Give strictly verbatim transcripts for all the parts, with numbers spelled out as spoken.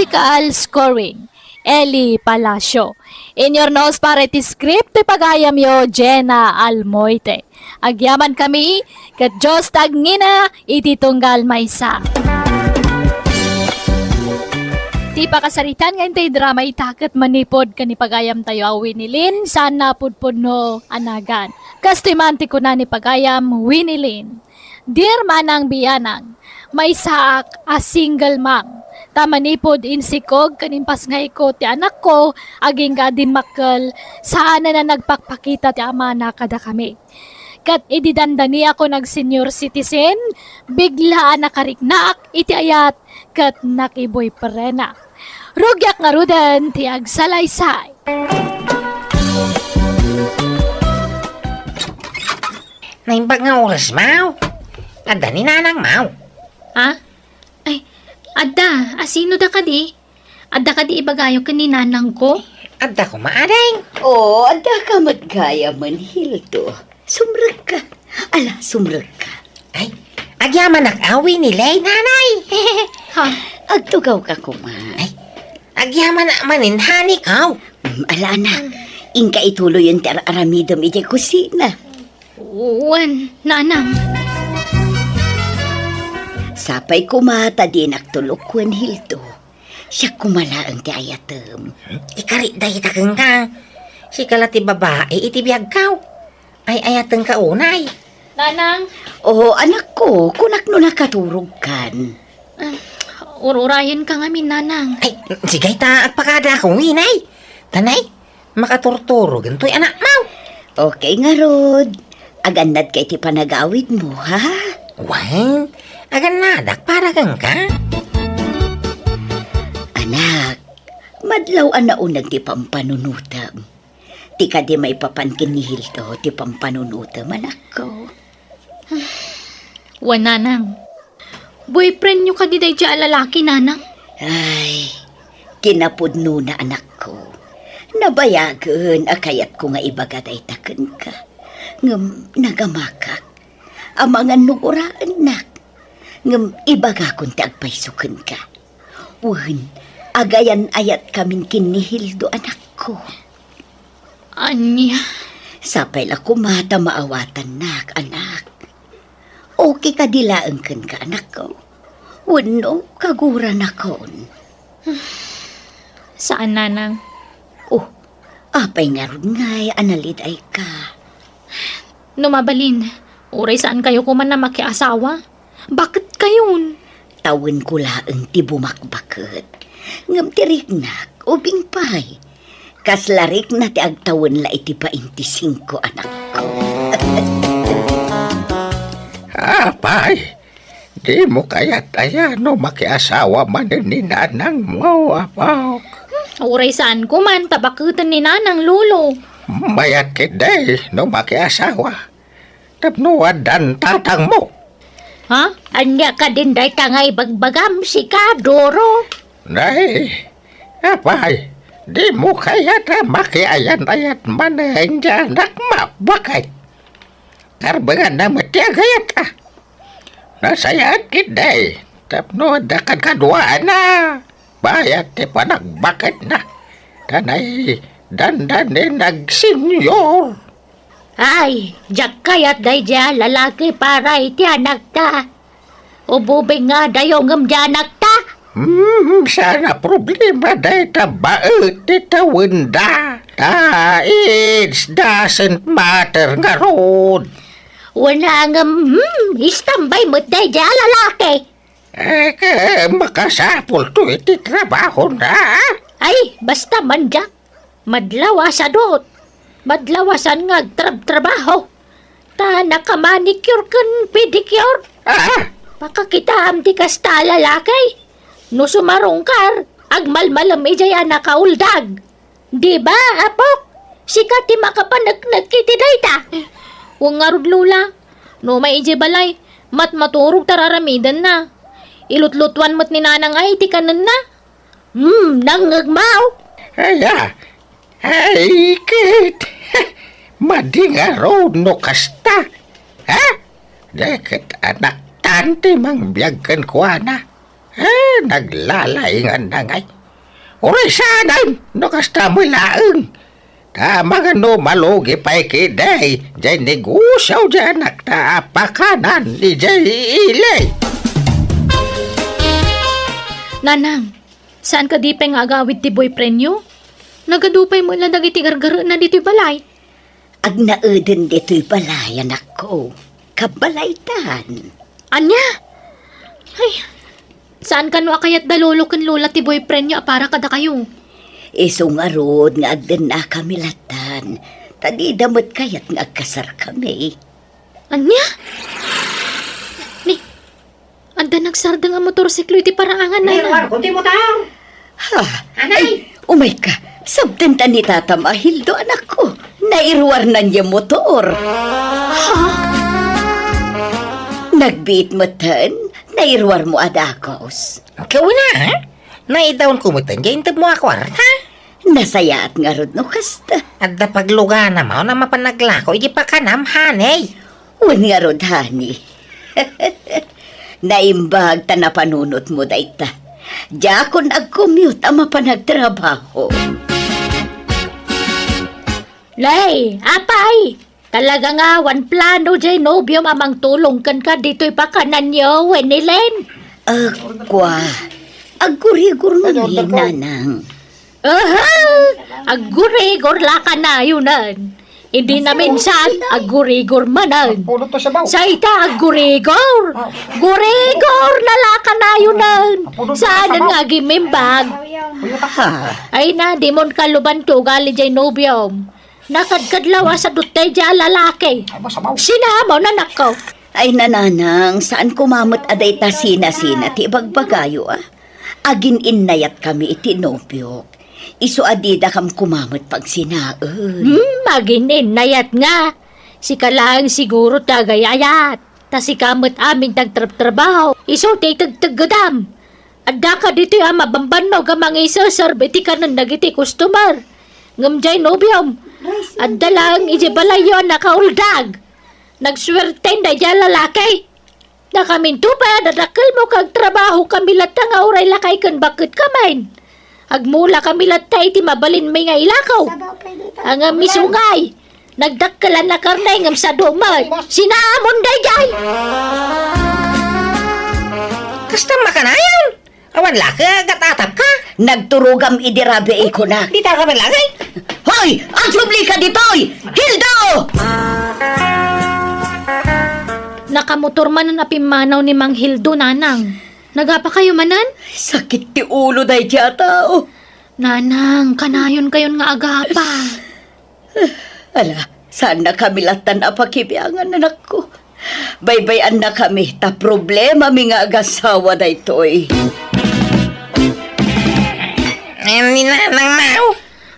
Musical scoring, Eli Palacio. Inyurnos para iti script ti pagayamyo, Jenna Almoite. Agyamankami, ket Dios ti agngina iti tunggal maysa. Ti pakasaritaan nga intay drama ita ket manipud ken ni pagayamtayo a Winnie Lynn, saan a pudpudno a nagan. Kastoy man ti kuna ni pagayam Winnie Lynn. Dear Manang Bianang, maysaak a single mom. Ta manipud insikog ken impasngayko ti anakko, agingga a dimmakkel, saanen a nagpakpakita ti amana kadakami. Ket idi dandaniakon ag-senior citizen, bigla a nakariknak iti ayat ket nakiboyfriendna. Rugiak ngaruden ti agsalaysay. Naimbag nga oras, Maw. Adda ni Nanang, Maw. Ha? Ay, adda. Asino da kadi? Adda kadi ibagayo ken ni Nanangko? Adda koma, Ading. Oo, adda ka met gayam, Hildo. Sumrekka. Ala, sumrekka. Ay, agyamanak a Winnie Lynn, Nanay. Ha? Agtugawka koma. Ay, agyamanak manen, honey ko. Mm, ala, anak. Inka ituloyen ti ar-aramidem idiay kusina. Wen, Nanang. Sapay koma ta dinak tulok wen, Hildo. Siak koma laeng ti ayatem. Ikari dayta kenka. Sika la ti babai iti biagko. Ay-ayatenka unay. Nanang. Oo, anakko, kunak no nakaturogkan. Ah, ur-urayenka ngamin, Nanang. Ay, sige ta, agpakada ako, Winnie. Tanay, makaturturogentoy anakmo. Okay ngarud. Agannadka iti panagawidmo, ha? Wen, agannadak para kenka. Anak, madlaw a nauneg ti pampanunotem. Ti kadi maipapan ken ni Hildo ti pampanunotem, anakko. Wen, Nanang. Boyfriendyo kadi daydiay a lalaki, Nanang? Ay, kinapudnona, anakko. Nabayagen a kayatko nga ibaga dayta kenka. Ngem nagamakak. Amangan no guraennak. Ngem ibagakon ti agpayso kenka. Wen, agayan-ayatkamin ken ni Hildo, anakko. Ania? Sapay la koma ta maawatannak, anak. Okay kadi laeng kenka, anakko? Wenno kaguranakon? Saan, Nanang. Oh, apay ngarud ngay a nalidayka? No mabalin, uray saankayo koman a makiasawa. Baketkayon? Tawenko laeng ti bumakbaket. Ngem ti riknak, ubing pay. Kasla rikna ti agtawen la iti baintisingko, anakko. Apay, dimo kayat aya no makiasawa manen ni nanangmo, apok? Uray saanko man, ta baketen ni nanang, lolo. Mayat ketdi no makiasawa. Tapno addan tatangmo. Ha? Ania kadin dayta nga ibagbagam, sika, Doro? Nay, apay, dimo kayat a makiayan-ayat manen ti anakmo? Baket? Karbenganna met ti agayat, a? Nasayaat ketdi, tapno adda kadkaduaanna. Bayat ti panagbaketna. Tanay, dandanin agsenyor. Ay, diak kayat daydiay a lalaki para iti anakta. Ububing nga adayo ngem diay anakta. Hmm, saan a problema dayta baet ti tawenda. Ta, it doesn't matter ngarud. Wen a ngem, hmm, istambay met daydiay a lalaki. Eh, ket makasapulto iti trabahona. Ay, basta man diak. Madlaw a sadot. Madlaw a saan nga agtrabtrabaho. Ta naka-manicure ken pedicure. Ah? Pakakitaam ti kasta a lalaki. No sumarungkar, agmalmalem idiay a nakauldag. Di ba, apok? Sika ti makapaneknek iti dayta. Eh, wen ngarud, Lola. No umay idiay balay, matmaturog ta ar-aramidenna. Ilutlutuan met ni nanang ay ti kanenna. Hmm, nangngegmo? Aya? Ay, ket. Madi ngarud no kasta. Ha? Deket anaktan ti mangbiag kenkuana. Eh, naglalainganna ngay. Uray saanen, no kasta met laeng. Ta mangano malugi pay ketdi, jay negosio jay anakta a pakanan ni jay Ili. Nanang, saan kadi pay nga agawid ti boyfriendyo? Nagadu pay met la dagiti gargarena ditoy balay. Agnaeden ditoy balay, anakko. Kabbalaytan. Ania? Ay, saan kano a kayat da lolo ken lola ti boyfriendyo a para kadakayo? Isu ngarud nga agdennakami lattan, ta dida met kayat nga agkasarkami. Ania? Ni, adda nagsardeng a motorsiklo iti paraangan, Nanang. Nairuarko ti motor. Ha? Anay! Ay, umayka. Sabdenta ni Tatam a Hildo, anakko. Nairuarnan ya motor. Ha? Nagbiit metten, nairuarmo a dagus. Kauna, ha? Naidaonko metten, jay intedmo a kuarta. Nasayaat ngarud no kasta. Adda pagluganam a mapan naglako iti pakanam, honey. Wen ngarud, honey. Naimbag ta napanunotmo dayta. Diakon agcommute a mapan agtrabaho. Nay, apay! Talaga nga awan plano jay nobiom a mangtulong kenka ditoy pakananyo, wen ni Len? Ah, kua. Aggurigor ngamin, Nanang. Aha! Aggurigor la kanayonen. Hindi na minsan, aggurigor manen. Sayta, aggurigor. Gurigor na la kanayonen. Saanen nga agimimbag. Ha? Ay na, dimon kaluban ti ugali jay nobiom. Nakadkad lawas a dutay di a lalaki. Ay, masabaw. Sinamon, anakko. Ay, Nanang, saan koma met a dayta sinasina ti ibagbagayo, a? Agin-innayatkami iti nobiok. Isu a didakam koma met pagsinaen. Hmm, agin-innayat nga. Sika laeng siguro ti agay-ayat. Ta sika met amin ti agtrabtrabaho. Isu ti itegteggedam. Addaka ditoy a mabambannog a mangiserserbi iti kanen dagiti customer. Ngem jay nobiom, adda laeng idiay balayyo a nakauldag. Nagsuerten daydiay a lalaki. Nakaminto pay a dadakkelmo ket agtrabahokami latta nga uray lakay ken bakketkami. Agmulakami latta iti mabalinmi nga ilako. Ngem isu ngay, nagdakkelan a karne ngem sadu met. Sinamon daydiay! Kasta makanayon? Awan la ket agatapka? Nagturogam idi rabii kunak. Dita ka man langay? Hoy! Agsublika ditoy! Hildo! Nakamotor manen a pimmanaw ni Mang Hildo, Nanang. Nagapakayo manen? Sakit ti ulo daydiay a tao. Nanang, kanayonkayon nga agapa. Ala, saannakami lattan a pakibiangan, anakko. Baybay-annakami, ta problemami nga agasawa daytoy. Ay, ni Nanang Mau.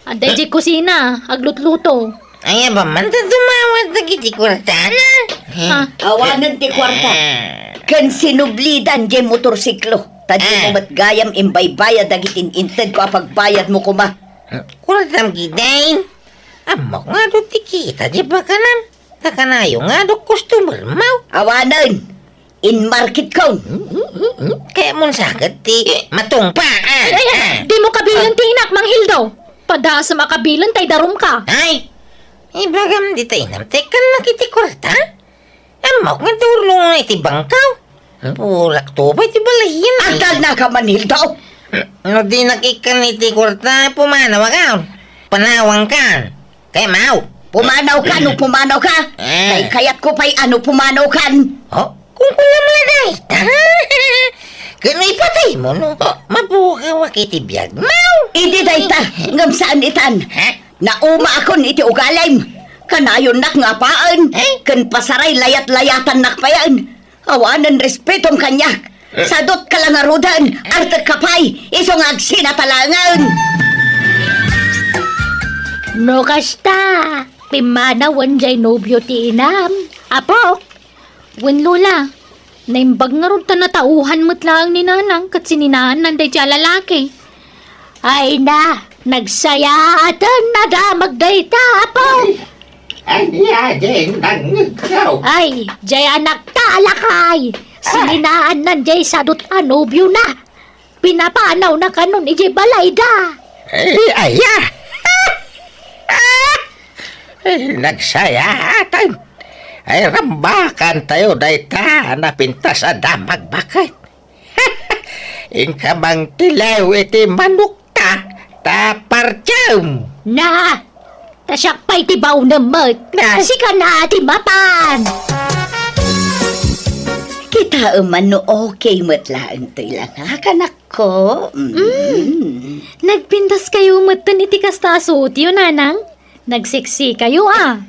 Adda idiay kusina, aglutluto. Ay, aba man ta dumawat dagiti kuartana. Ha? Awanen ti kuarta. Ah. Ken sinublidan diay motorsiklo. Ta dimo Ah. met gayam imbaybayad dagiti intedko a pagbayadmo koma. Kuartam gidin. Ammok nga adu ti kita diay pakanam. Ta kanayon nga adu customer, Mau. Awanen. Inmarketkon. Mm, mm, mm, mm. Kayatmon sa ket ti matungpa, ah, Ay, ay, ay, ah. Dimo kabilen ti inak, Mang Hildo. Padasem a kabilen ta idarumka. Ay, ibagam dita inam, ta ikkannak iti kuarta? Ammok nga durlong iti bangkaw. Purak to pay ti balayen, ay. Adalnaka man, Hildo. No dinak ikkan iti kuarta, pumanawak. Panawangkan. Kayatmo? Pumanawka no pumanawka. Eh. Kay kayatko pay a no pumanawkan. Oh, kunkunam la dayta. Ken ipataymo no mapukawak iti biagmo. Idi dayta, ngem saan itan. Ha? Naumaakon iti ugalim. Kanayonnak nga apaen, Eh? ken pasaray layat-layatannak payen. Awanen respetom kaniak. Sadutka la ngaruden, artekka pay, isu nga agsinatalangen. No kasta, pimmanawen jay nobio ti inam, Apo. Wen Lola, naimbag ngarud ta natauhan met laeng ni Nanang ket sininaannan daydiay a lalaki. Ay na, nagsayaaten a damag dayta, Apo. Ania diay nangngegko? Ay, diay anakta a lakay. Sininaannan diay sadut a nobiona. Pinapanawna kanon idiay balayda. Ay, aya! Ay, nagsayaatan. Ay, rambakan tayo dayta a napintas a damag baket. Inka mangtilaw iti manokta, ta partiam. Na, ta siak pay ti baonem met. Na. Sika na ti mapan. Kitaem man no okay met laeng toy langak, anakko. Mm. Mm. Nagpintas kayo metten iti kasta a suotyo, nanang? Nagseksi kayo, ah.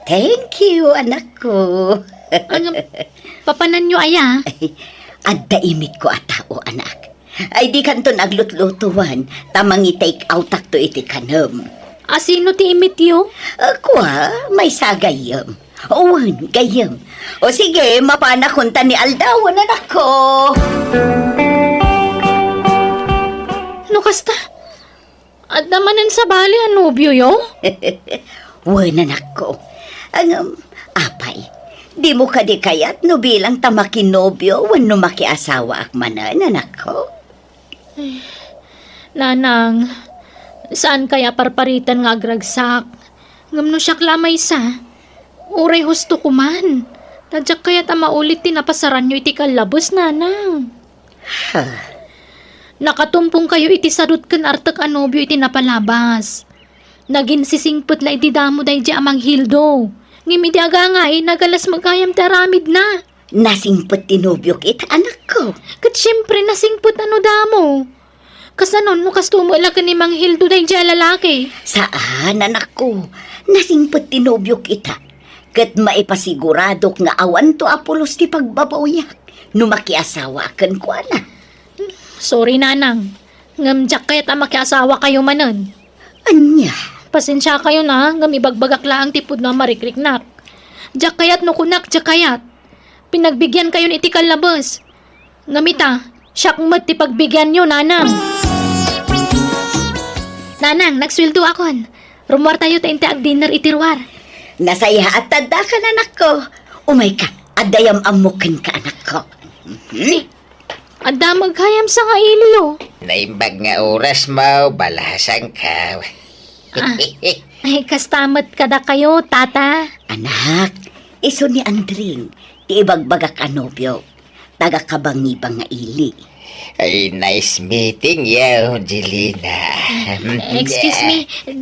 Thank you, anakko. Ang, papananyo aya? Adda imitko a tao, anak. Ay, dikanton aglutlutuan, ta mangi-take outakto iti kanem. A, sino ti imityo? Ah, kua, maysa a gayyem. Wen, gayyem. O sige, mapanak kunta ni aldawen, anakko. No kasta, adda manen sabali a nobioyo? Wen, anakko. Ngem, apay, dimo kadi kayat no bilang ta makinobio wenno makiasawaak manen, anakko? Nanang, saan kaya parparitan nga agragsak? Ngem no siak la a maysa, uray husto ko man. Ta diak kayat a maulit ti napasaranyo iti kallabes, nanang. Ha? Nakatumpong kayo iti sadut ken artek a nobio iti napalabas. Naginsisingpet la iti damo daydi a manghildo. Ngem idi agangay, nagalas met gayam ti aramidna. Nasingpet ti nobiok ita, anakko. Ket siempre, nasingpet a no damo. Kasano no kasto met la ken ni manghildo daydi a lalaki? Saan, anakko. Nasingpet ti nobiok ita. Ket maipasiguradok nga awanto a pulos ti pagbabawiak no makiasawaak kenkuana. Sorry, nanang. Ngem diak kayat a makiasawa kayo manen. Ania? Pasensia kayo na, ngem ibagbagak laeng ti pudno a marikriknak. Diak kayat no kunak, diak kayat. Pinagbigian kayon iti kallabes. Ngem ita, siak met ti pagbigianyo, nanang. Nanang, nagsueldoakon. Rummuar tayo ta inti agdinner iti ruar. Nasayaat ta addakan, anakko. Umayka, adda yam-ammok kenka, anakko. Mhm. Adda met gayam sanga ili, o. Naimbag nga oras mo, balasangka. Ah, ay, kasta met kadakayo, tata. Anak, isu ni Andring, ti ibagbagak a nobio. Taga Kabangibang nga ili. Ay, nice meeting you, Jelina. Excuse me,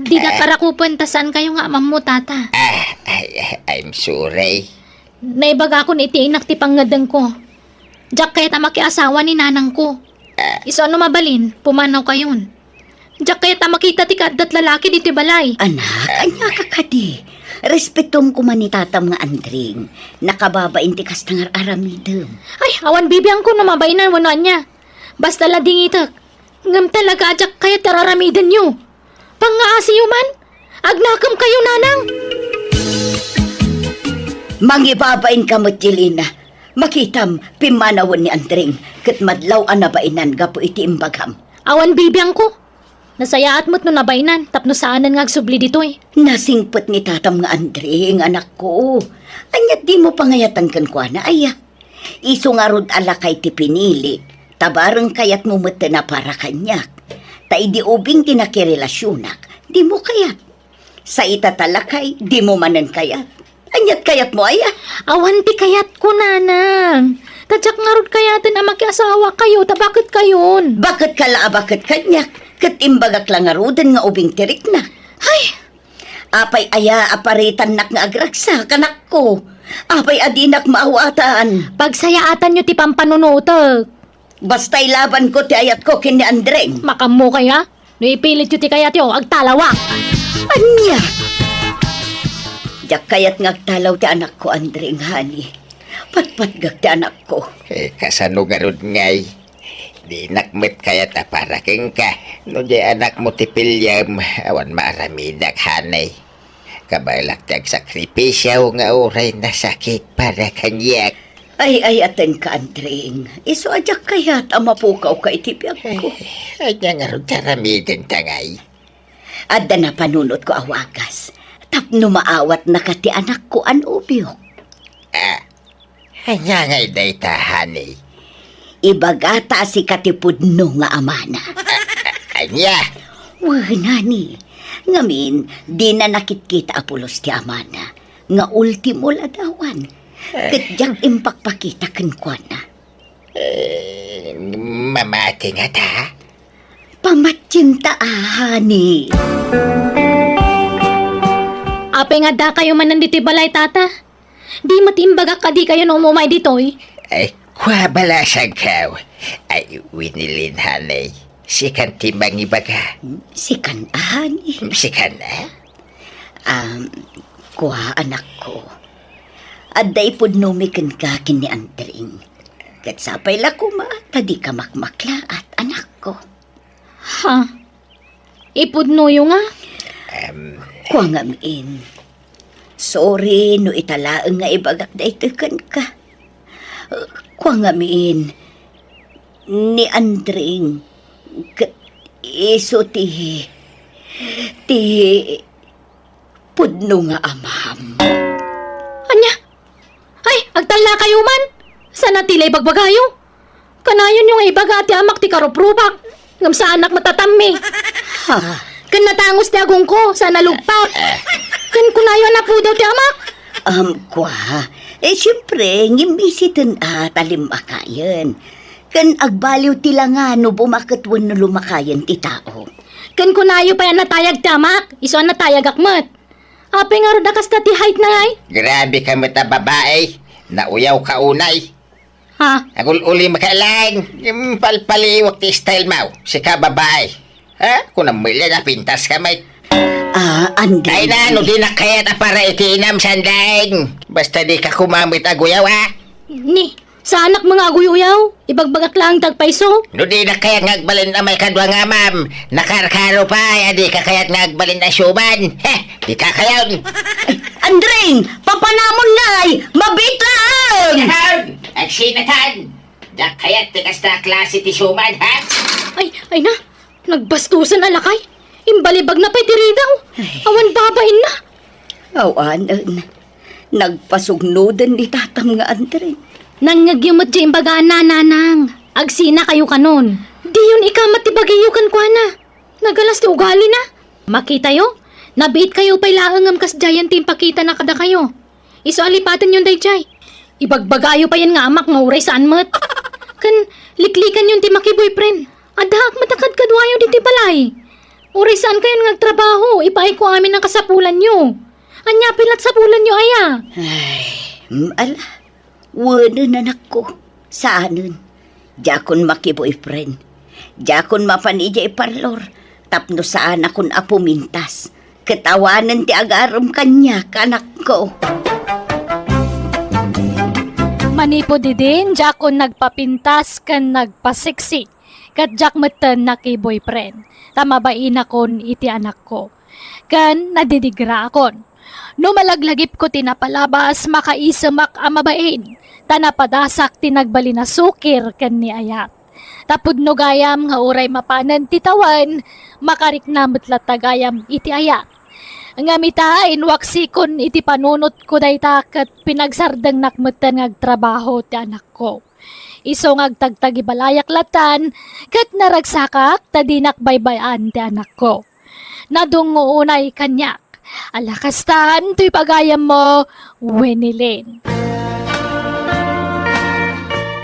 dida karakupen ta saan kayo nga amammo, tata. Ah, ay, I'm sorry. Naibagakon iti inak ti pangngeddengko. Diak kayat a makiasawa ni nanangko. Ah. Isu a no mabalin, pumanaw kayon. Diak kayat a makita ti kaaddat lalaki ditoy balay. Anak, ania ka kadi? Respetom koma ni tatam nga Andring. Nakababain ti kasta nga ar-aramidem. Ay, awan bibiangko no mabainan wenno ania. Basta la dingitek. Ngem talaga a diak kayat ti ar-aramidenyo. Pangngaasiyo man? Agnakem kayo, nanang! Mangibabain ka met, Jelina. Makitam, pimmanawen ni Andring, ket madlaw a nabainan gapu iti imbagam. Awan bibiangko. Nasayaat met no nabainan, tapno saanen nga agsubli ditoy. Nasingpet ni tatam nga Andring, anakko. Ania't dimo pangayatan kenkuana, aya? Isu ngarud a lakay ti pinili, ta bareng kayatmo metten a para kaniak. Ta idi ubing ti nakirelasionak, dimo kayat. Sa ita ta lakay, dimo manen kayat. Ania't kayatmo, aya? Awan ti kayatko, nanang. Ta diak ngarud kayaten a makiasawa kayo, ta baket kayon. Baket ka la a baket kaniak, ket imbagak la ngaruden nga ubing ti riknak. Ay! Apay aya a paritannak nga agragsak, anakko? Apay a dinak maawatan? Pagsayaatanyo ti pampanunotek. Basta ilabanko ti ayatko ken ni Andreng. Makammo kaya? No ipilityo ti kayatyo, agtalawak. Ania? Diak kayat nga agtalaw ti anakko, Andreng, honey. Patpatgak ti anakko. Eh, kasano garud ngay? Dinak met kayat a para kenka. No di anakmo ti piliem, awan maaramidak, honey. Kabaelak ti agsakripisio nga uray nasakit para kaniak. Ay, ay, atenka, Andreng. Isu a diak kayat a mapukawka iti biagko. Eh, ania ngarud ti aramidenta ngay? Adda napanunotko a wagas tapno maawatnaka ti anakko a nobiok. Ah, ania ngay dayta, honey? Ibagata a sika ti pudno nga amana. A-, a-, ania? Wen, honey. Ngamin, dina nakitkita a pulos ti amana nga ultimo ladawan. Ket diak impakpakita kenkuana. Eh, mamati ngata? Pamatienta, honey. Apay nga addakayo manen ditoy balay, Tata? Di met imbagak a dikayo no umumay ditoy. Ay, kua balasangkaw. Ay, Winilin, honey. Sikan ti mangibaga. Hmm, sikan, honey. Hmm, sikan, eh? Um, kua, anakko. Adda ipudnomi kenka ken ni Andring. Ket sapay la koma ta dika makmaklaat, anakko. Ha? Ipudnoyo nga? Em. Kua ngamin, sorry no ita laeng nga ibagak daytoy kenka. Kua ngamin, ni Andring, ket isu ti, ti pudno nga amam. Ania? Ay, agtallakayo man! Saan a ti la ibagbagayo? Kanayonyo nga ibaga ti amak ti karuprubak, ngem saanak met a tammi. Ha? Ken natangus ti agongko, saan a lugpak. Ken kunayo a napudaw ti amak. Um, kua, eh, siempre, ngimmisiten a talimakayen. Ken agbaliw ti langa no bumaket wenno lumakayen ti tao. Ken kunayo pay a natayag ti amak, isu a natayagak met. Apay ngarud a kasta ti height na ngay? Grabe ka met a babae. Nauyaw ka unay. Ha? Agul-ulim ka lang. Yung palpaliwak ti style mo. Sika babae. Ha? Kunam met la napintas ka met. Ah, Andring. Ay na, no di na kayat a para iti inam, Sanding. Basta di ka kumamit aguyaw, ha? Ni, saanak nga aguyaw-uyaw. Ibagbagak laeng ti agpayso. No di na kayat nga agbalin a maikadua nga amam, nakarkaro pay a di ka kayat nga agbalin a siuman. Heh, di ka kayon. Andring, papanamon ngay, mabiit laeng! Yaon! Agsinatan! Diak kayat ti kasta a klase ti siuman, ha? Ay, ay na, nagbastusan a lakay. Imbalibag na pay ti ridaw. Ay. Awan babain na. Awanen, nagpasugnoden ni tatam nga Andring. Nangngegyo met diay imbaga, nanang. Agsinakayo kanon. Diyon ikamat ti bagiyo kenkuana. Nagalas ti ugalina. Makitayo, nabiitkayo pay laeng ngem kasdiayen ti impakitana kadakayo. Isu a lipatenyon daydiay. Ibagbagayo payen nga amak nga uray saan met. Ken liklikanyon ti maki-boyfriend. Addaak met a kadkaduayo ditoy balay. Uray saankayon nga agtrabaho, ipaayko amin a kasapulanyo. Ania pay la ti sapulanyo aya? Ay, mm, ala. Wenen, anakko. Saanen. Diakon maki-boyfriend. Diakon mapan idiay parlor tapno saanakon a pumintas. Ket awanen ti agarem kaniak, anakko. Manipud idin, diakon nagpapintas ken nagpaseksi. Ket diak metten naki-boyfriend, ta mabainakon iti anakko. Ken nadidigraakon. No malaglagipko ti napalabas, makaisemak a mabain, ta napadasak ti nagbalin a sukir ken ni ayat. Ta pudno gayam nga uray mapanen ti tawen, makarikna met latta gayam iti ayat. Ngem ita, inwaksikon iti panunotko dayta ket pinagsardengnak metten nga agtrabaho ti anakko. Isu nga agtagtagibalayak lattan ket naragsakak ta dinak baybay-an ti anakko. Nadungngo unay kaniak. Ala kastan toy pagayammo, Winilin.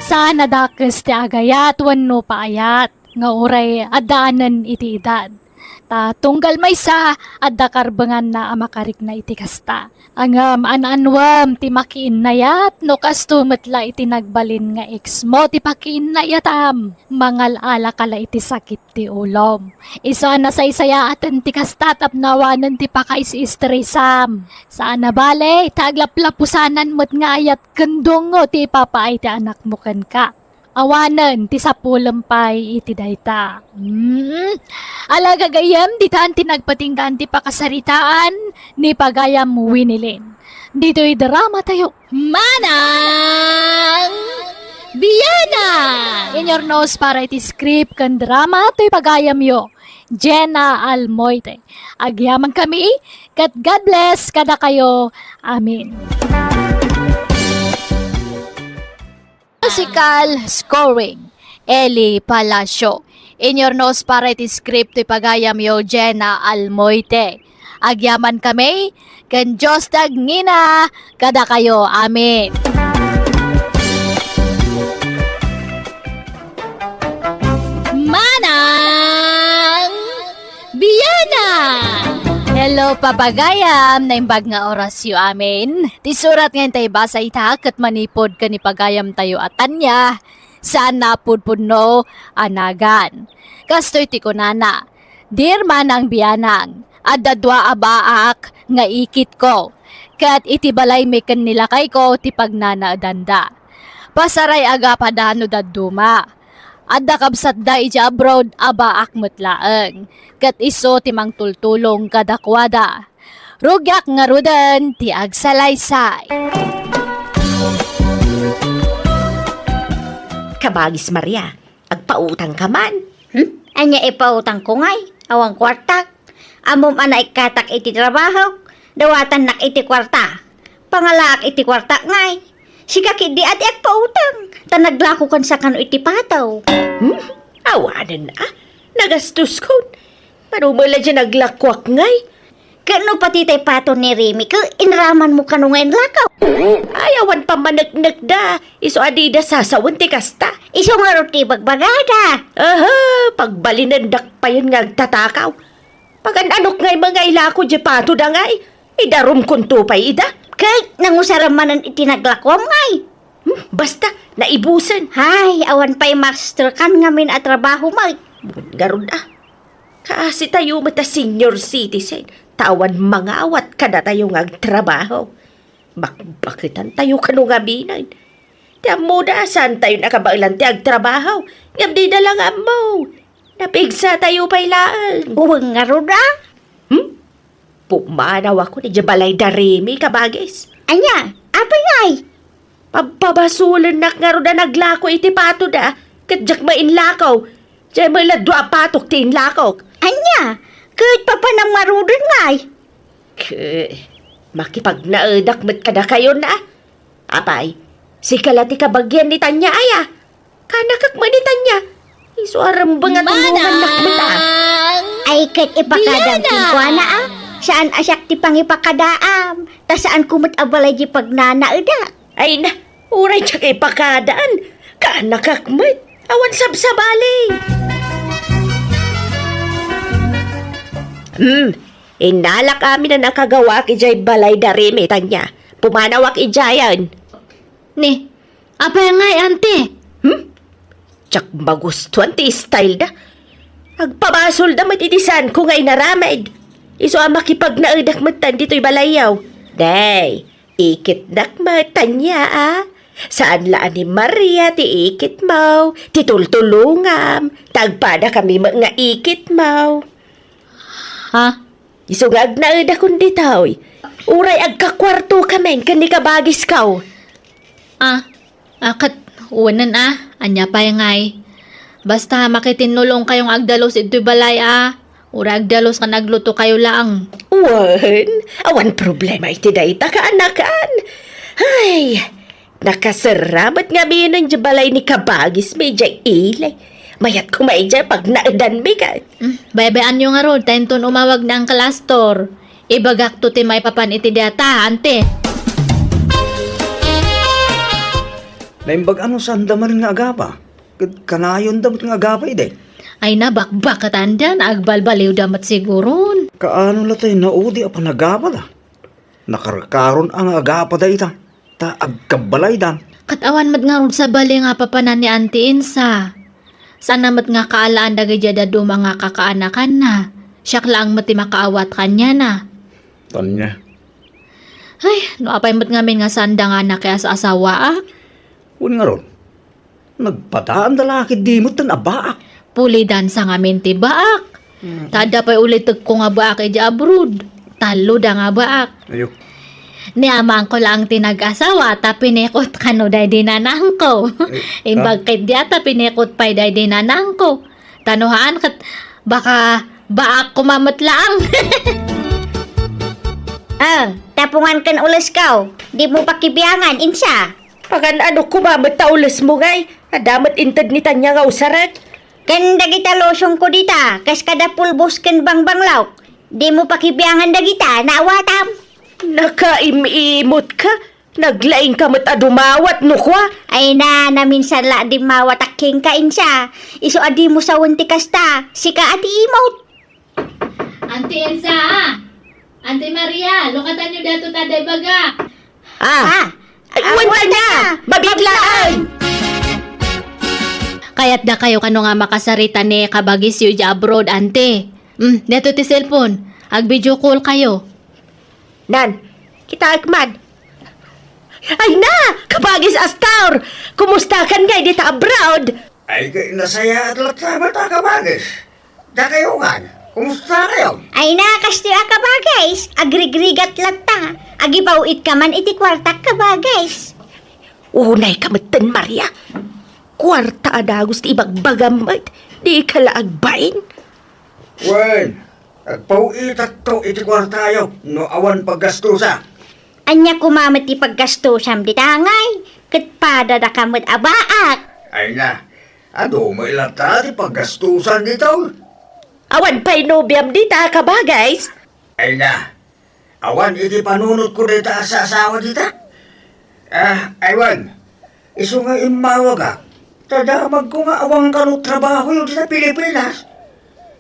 Saan a dakes ti agayat wenno paayat nga uray addaanen iti edad. Ta tunggal maysa, adda karbenganna a makarikna iti kasta. Ngem an-anuem ti makiinnayat no kasto met la iti nagbalin nga ex mo ti pakiinnayatam. Mangal-alaka la iti sakit ti ulom. Isu a nasaysayaaten ti kasta tapno awanen ti pakais-istresam. Saan a bale, ta aglaplapusanan met nga ayat ken dungngo ti ipapaay ti anakmo kenka. Awanen ti sapulem pay iti dayta. Hmm. Ala gagayyem, ditan ti nagpatinggaan ti pakasaritaan ni pagayam Winilin. Ditoy drama tayo. Manang Biana! In your nose para iti script ken drama toy pagayamyo, Jenna Almoite. Agyaman kami, ket God bless kadakayo. Amen. Musical scoring, Eli Palacio. Inyurnos para iti script ti pagayamyo, Jenna Almoite. Agyaman kami ken Dios ti agngina kadakayo. Amen. Manang Biana! Hello, papagayam! Naimbag nga orasyo amin. Ti surat nga intay basa ita ket manipud ken ni pagayamtayo a Tanya, saan napudpudno a nagan. Kastoy ti kunana, "Dear Manang Bianang, adda dua a baak nga ikitko, ket iti balaymi ken ni lakayko ti pagnanaedanda. Pasaray a gapada no dadduma. Adda kabsatda idiay abroad a baak met laeng, ket isu ti mangtultulong kadakuada. Rugiak ngaruden ti agsalaysay." Kabagis Maria, agpautang ka man. Hmm? Ania ipautangko ngay? Awan kuartak. Ammom a naikkatak iti trabahok, dawatannak iti kuarta. Pangalaak iti kuartak ngay. Sika ketdi a ti agpautang, ta naglakokan sakano iti pato. Hmm? Awanen a, nagastoskon. Mano met la diay naglakoak ngay? Ket no pati tay pato ni Remy, ket inramanmo kano nga inlakaw? Ay, awan pammaneknekda. Isu a dida sasawen ti kasta. Isu ngarud ti ibagbagada. Aha, pagbalinendak payen nga agtatakaw. Pagan-anok ngay nga ilako diay patoda ngay? Idarumkonto pay ida? Ket nangusaram manen iti naglakuam ngay. Hmm, basta, naibusen. Hay, awan pay masterkan ngamin a trabaho met. Ngarud a. Kaasitayo met a senior citizen, ta awan mangawat kadatayo nga agtrabaho. Bakbaketantayo kano ngaminen. Ti ammoda, saantayon a kabaelan ti agtrabaho. Ngem dida la nga ammo. Napigsatayo pay laeng. Wen ngarud a? Hmm? Pumanawakon idiay balay da Remy, kabagis. Ania? Apay ngay? Pabpabasolennak ngarud a naglako iti patoda, ket diak met inlako. Diay met la dua a patok ti inlakok. Ania? Ket papanam ngaruden ngay? Ket makipagnaedak met kadakayon a. Apay, sika la ti kabagian ni Tanya aya? Kanakak met ni Tanya. Isu a rembeng a tulongannak met a. Ay, ket ipakadam kenkuana a. Saan a siak ti pangipakadaam, ta saanko met a balay di pagnanaedak. Ay na, uray diak ipakadaan. Kanakak met. Awan sabsabali. Hmm, innalak amin a nakagawaak idiay balay da Remy, Tanya. Pumanawak idiayen. Ni, apay ngay, anti? Hmm? Diak magustuan ti style da. Agpabasolda met iti saanko nga inaramid. Isu a makipagnaedak metten ditoy balayyo. Day, ikitnak met, Tanya a. Saan la a ni Maria ti ikitmo, ti tultulongam, ta agpadakami met nga ikitmo. Ha? Isu nga agnaedakon ditoy. Uray agkakuartokamin ken ni kabagisko. Ah, ah, ket wenen a, ania pay ngay? Basta makitinnulongkayo nga agdalus itoy balay a, uray agdalus ken aglutokayo laeng. Wen, awan problema iti dayta, kaanakan. Ay, nakaserra met ngaminen diay balay ni kabagismi idiay ili. Mayat koma idiay pagnaedanmi ket. Hmm, baybay-anyo ngarud, ta inton umawag ni Uncle Astor, ibagakto ti maipapan iti dayta, anti. Naimbag a no saanda manen nga agapa. Ket kanayonda met nga agapa idi. Ay, nabakbaketanda, agbalbaliwda met siguron. Kaano la tay naudi a panagapa da? Nakarkaron a nga agapa dayta, ta agkabbalaydan. Ket awan met ngarud sabali nga papanan ni Auntie Insa. Saan a met nga kaalaan dagiti dadduma nga kakaanakanna. Siak laeng met ti makaawat kaniana. Tanya. Ay, no apay met ngamin nga saanda nga nakias-asawaak? Wen ngarud, nagpadaanda la ketdi metten a baak. Pulidan sa ngamin ti baak. Mm. Ta adda pay ulitekko nga baak idiay abroad. Talloda nga baak. Ayo. Ni amangko laeng ti nag-asawa, ta pinikot kano daydi nanangko. Ay, imbag ah. Ketdi a ta pinikot pay daydi nanangko. Ta no haan ket baka baak koma met laeng. Ah, tapungan ken ulesko. Dimo pakibiangan, Insa. Agan-ano koma met ta ulesmo, ngay? Adda met inted ni Tanya nga usarek. Ken dagita lotionko dita, kas kada pulbos ken bangbanglaw. Dimo pakibiangan dagita, naawatam. Nakaim-imot ka. Naglaing ka met a dumawat, no kua? Ay na, naminsan la a dimmawatak kenka, insa. Isu a dimo sawen ti kasta, sika a ti imot. Auntie Ensa, ah! Auntie Maria, lukatanyo daytoy ta adda ibagak. Ah, ah, ay, awan kanya! Mabitlaan! Kayatdakayo kano nga makasarita ni kabagisyo idiay abroad, ante? Hmm, daytoy ti cellphone. Ag-video call kayo. Nan, kitaek man. Ay na, kabagis Astor! Kumustakan ngay dita abroad? Ay, kay nasayaat latta met a kabagis. Dakayo ngan, kumusta kayo? Ay na, kastoy a kabagis, agrigrigat latta. Agipaw-it ka man iti kuartak, kabagis. Unay ka metten, Maria. Kuarta a dagus ti ibagbagam met, di ka la agbain. Wen, agpaw-itakto iti kuartayo no awan paggastusa. Ania koma met ti paggastusam dita, ngay? Ket padadaka met a baak. Ay na, adu met latta ti paggastusan dita. Awan pay nobiam dita, kabagis? Ay na, awan iti panunotko dita a saasawa dita. Ah, aywan. Isu nga immawagak, ta damagko nga awan kano trabahoyo dita Pilipinas.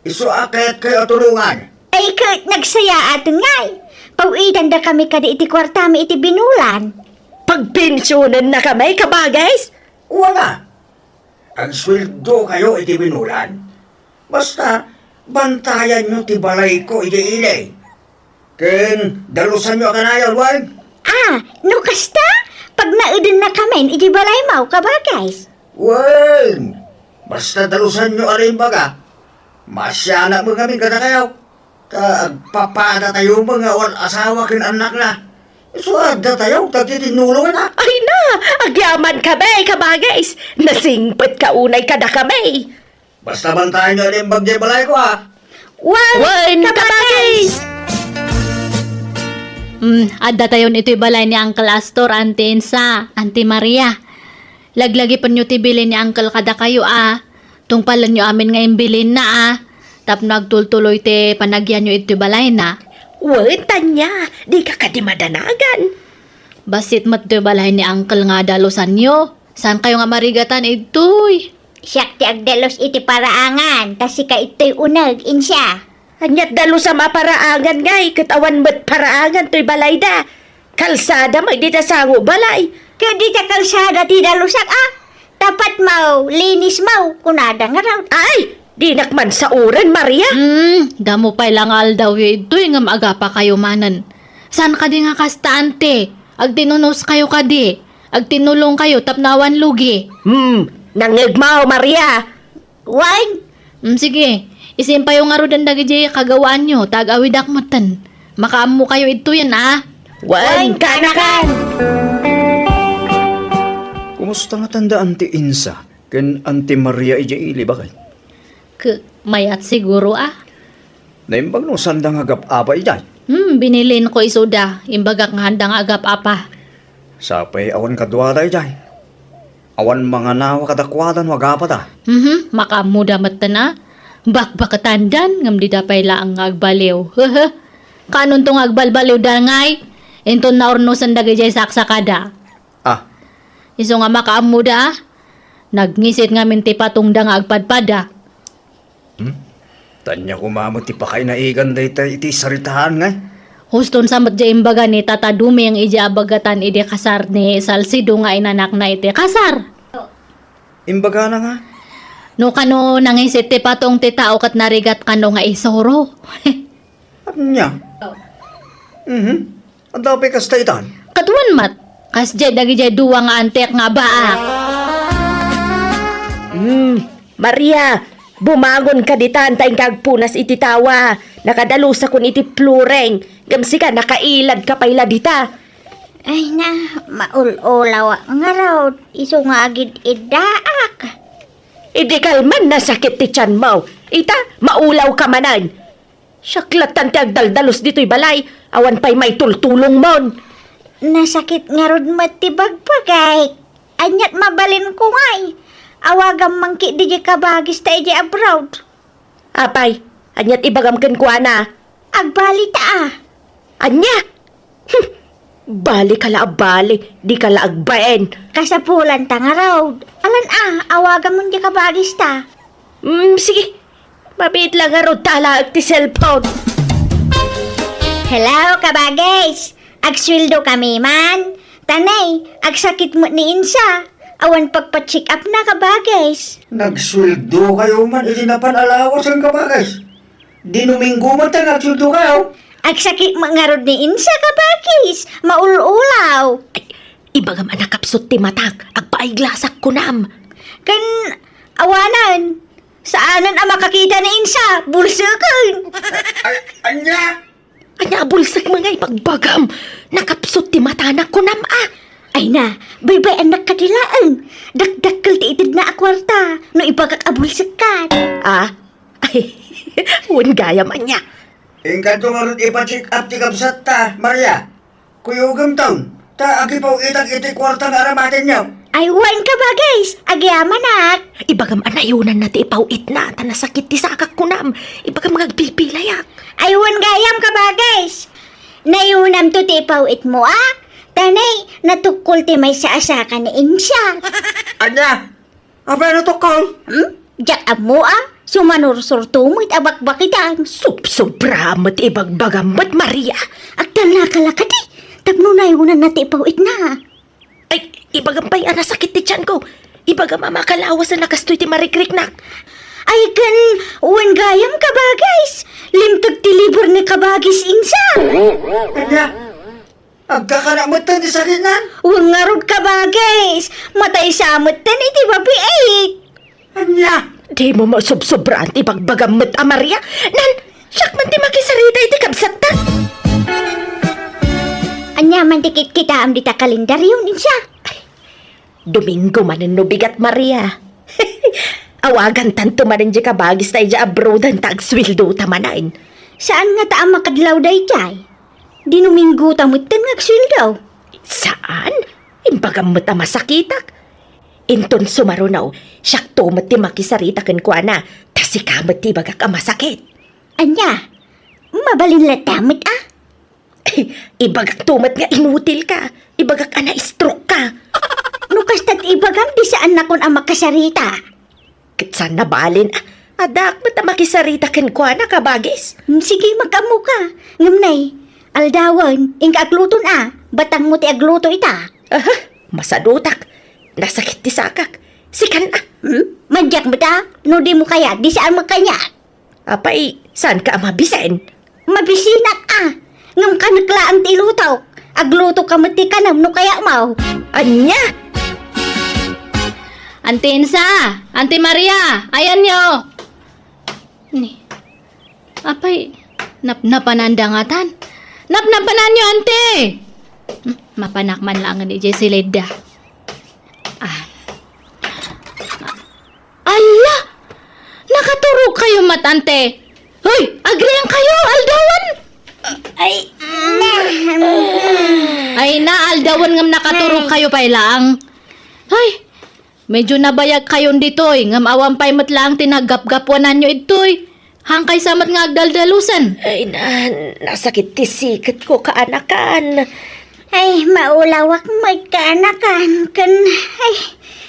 Isu a kayatkayo a tulongan. Ay, ket nagsayaaten ngay. Paw-itandakami kadi iti kuartami iti binulan. Pagpensionennakami, kabagis? Wala. Agsueldokayo iti binulan. Basta, bantayanyo ti balayko idiay ili. Ken dalusanyo a kanayon, wen? Ah, no kasta, pagnaedennakamin iti balaymo, kabagis. Wen, basta dalusanyo a rimbaga, maasianak met ngamin kadakayo. Ta agpapadatayo met nga awan asawa ken annakna. Isu addatayo, ta ti tinulonganna. Ay na, agyamankami, kabagis. Nasingpetka unay kadakami. Basta bantayanyo a naimbag diay balayko, a. Wen, wen, kabagis! Kabagis! Mm, addatayon itoy balay ni Uncle Astor, Auntie Ensa, Auntie Maria. Laglagipenyo ti bilin ni Uncle kadakayo, a. Tungpalenyo amin nga imbilinna, a. Tapno agtultuloy ti panagyanyo itoy balayna. Wen, Tanya, dika kadi madanagan. Bassit met toy balay ni Uncle nga dalusanyo. Saankayo nga marigatan idtoy? Siak ti agdalus iti paraangan, ta sika ittoy uneg, insa. Ania't dalusam a paraangan ngay, ket awan met paraangan toy balayda. Kalsada met dita sango balay. Ket dita kalsada ti dalusak, a. Tapatmo, linismo, kunada ngarud. Ay, dinak man sauren, Maria. Hmm, damo pay la nga aldawyo idtoy ngem agapakayo manen. Saan kadi nga kasta, ante? Agtinunoskayo kadi? Agtinulongkayo tapno awan lugi. Hmm, nangngegmo, Maria. Wen. Hmm, sige. Isimpayo ngaruden dagidiay kagawaanyo, ta ag-awidak metten. Makaammokayo idtoyen, a. Wen, kaanakan. Kumusta ngatan da Auntie Insa ken Auntie Maria idiay ili, baket? Ke, mayat siguro, a. Naimbag no saanda nga agap-apa idiay? Hmm, binilinko isuda. Imbagak nga haanda nga agap-apa. Sapay awan kaduada idiay. Awan manganawa kadakuada no agapada. Mhm, makaammoda metten, a. Bakbaketandan, ngem dida pay laeng nga agbaliw. Hehe. Kaanonto nga agbalbaliwda ngay? Inton naurnosen dagidiay saksakada. Ah. Isu nga makaammoda, a. Nagngisit ngamin ti patongda nga agpadpada. Hmm? Tanya koma met ti pakainaigan dayta iti saritaan ngay. Huston sa met diay imbaga ni Tata Duming idiay abagatan idi kasar ni Salsido nga inanakna iti kasar. Imbagana nga? No kano nangisit ti patong ti tao ket narigat kano nga isuro. Ania? Mhm. Adda pay kasta itan? Kaduan met. Kasdiay dagidiay dua nga antek nga abaak. Hmm, Maria, bumangon ka ditan ta inka agpunas iti tawa. Nakadalusakon iti flooring. Ngem sika, nakailad ka pay la dita. Ay na, maul-ulawak ngarud. Isu nga agid-iddaak. Idi kalman, nasakit ti tianmo. Ita, maulaw ka manen. Siak lattan ti agdaldalus ditoy balay, awan pay maitultulongmon. Nasakit ngarud met ti bagbagayk. Aniat mabalinko ngay? Awagam man ketdi diay kabagista idiay abroad. Apay, aniat ibagam kenkuana? Agbalita a. Ania? Hmm. Bali ka la a bali, di ka la agbain. Kasapulanta ngarud. Alan a, awagamon diay kabagista. Mm, sige. Mabiit la ngarud ta alaek ti cellphone. Hello, kabagis. Agsueldo kami man. Tanay, agsakit met ni Insa. Awan pagpa-check up na, kabagis. Nagsueldo kayo man iti napan alawas ang kabagis. Di Domingo man ta nagsueldo kayo. Agsakit met ngarud ni Insa, kabagis. Maul-ulaw. Ay, ibagam a nakapsut ti matak. Agpaiglasak kunam. Ken, awanan. Saanen a makakita ni Insa. Bulseken. Ay, anya? Ania a bulsek nga ibagbagam? Nakapsut ti matana kunam a. Ay na, baybay-annak kadi laeng. Dakdakkel ti itedna a kuarta no ibagak a bulsekkan. Ah? Ay, wen gayam ania. Inkanto ngarud ipa-check up ti kabsatta, Maria. Kuyogem taon, ta agipaw-itak iti kuarta nga aramatenyo. Ay, wen, kabagis, agyamanak. Ibagam a nayunanna ti ipaw-itna, ta nasakit ti sakak kunam. Ibagam nga agpipilayak. Ay, wen gayam, kabagis. Nayunamto ti ipaw-itmo, a? Tanay, natukkol ti maysa a saka ni Insa. Ania? Apay a natukkol? Hmm? Diak ammo a, sumanursurto met a bakbakitan. Subsobra met ibagbagam met, Maria. Agtalnaka la kadi, tapno nayunanna ti ipaw-itna. Ay, ibagam pay a nasakit ti tianko. Ibagam a makalawasen a kastoy ti marikriknak. Ay, ken, wen gayam, kabagis. Limteg ti liber ni kabagis Insa. Ania? Agkakana metten ti sakitnan? Wen ngarud, kabagis, matay sa metten iti babiit. Ania? Dimo masobsobraan ti bagbagam met a Maria. Nan, siak man ti makisarita iti kabsatta. Ania man ti kitkitaem dita kalendaryo, Insa? Ay, Domingo manen no bigat, Maria. Awagantanto manen diay kabagista idiay abroaden ta agsueldota manen. Saan ngata a makadlaw daydiay? Dinomingo ta metten nga agsueldo. Saan? Imbagam met a masakitak. Inton sumaruno, siakto met ti makisarita kenkuana, ta sika met ti ibagak a masakit. Ania? Mabalin latta met a? Ibagakto met nga inutilka. Ibagak a na-stroke ka. No kasta ti ibagam, di saannakon a makasarita. Ket saan nabalin a, addaak met a makisarita kenkuana, kabagis. Mm, sige, makaammoka. Ngem nay, aldawen, inka agluton a, batangmo ti agluto ita. Aha, masadutak. Nasakit ti sakak. Sikan a. Hmm? Madiak met a, no dimo kayat, di saan makayat. Apay, saanka a mabisen? Mabisinak a. Ngem kanek laeng ti ilutok. Aglutoka met ti kanem no kayatmo. Ania? Anti Insa, Anti Maria, ayanyo. Ni, apay, napnapananda ngatan? Napnapananyo, Anti! Hmm, mapanak man laeng idiay silidda. Ah. Alla! Nakaturog kayo met, Anti. Hoy, agrian kayo, aldawan! Ay, na. Ay na, aldawan ngem nakaturog kayo pay laeng. Ay, medyo nabayag kayon ditoy, ngem awan pay met laeng ti naggapgapuananyo idtoy. Hankay sa met nga agdaldalusen. Ay na, nasakit ti siketko, kaanakan. Ay, maulawak met, kaanakan. Ken, ay,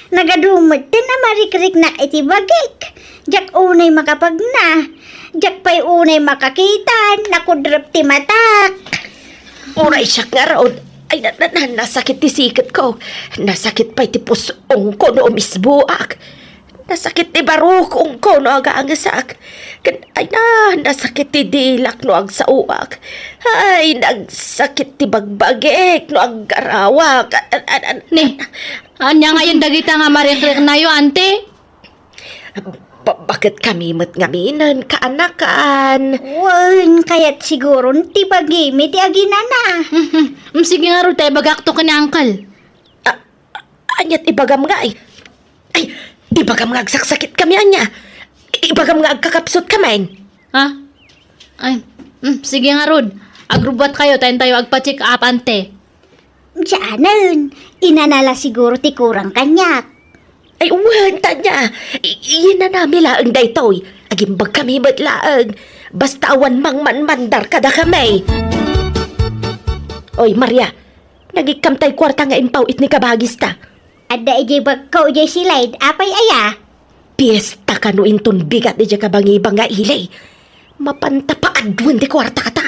nagadu met ti namarikriknak iti bagik. Diak unay makapagna. Diak pay unay makakita. Nakudrep ti matak. Uray siak ngarud. Ay, na, na, na, nasakit ti siketko. Nasakit pay ti pus-ongko no umisboak. Nasakit ti barukongko no agangesak. Ken, ay na, nasakit ti dilak no agsaoak. Ay, nagsakit ti bagbagik no aggarawak. An, an, an, an, Ni, ania ngayen dagita nga marikriknayo, Anti? Ba-, baket kami met ngaminen, kaanakan. Wen, kayat siguron ti bagimi ti aginana. Mhm. Mm, sige ngarud, ta ibagakto ken ni Uncle. Ah, aniat ibagam nga, ay? Ay, ibagam nga agsaksakit kami, ania? Ibagam nga agkakapsut kami. Ha? Ay, mm, sige ngarud. Agrubbuat kayo, ta intayo agpa-check up, Anti. Saanen, inana la siguro ti kurang kaniak. Ay, wen, Tanya. I-, inanami laeng daytoy. Agimbagkami met laeng. Basta awan mangmanmandar kadakami. Oy, Maria, nagikkam tay kuarta nga impaw-it ni kabagista. Adda idiay bagko idiay silid. Apay aya? Piesta kano inton bigat idiay kabangibang nga ili. Mapanta paaduen ti kuarta kata.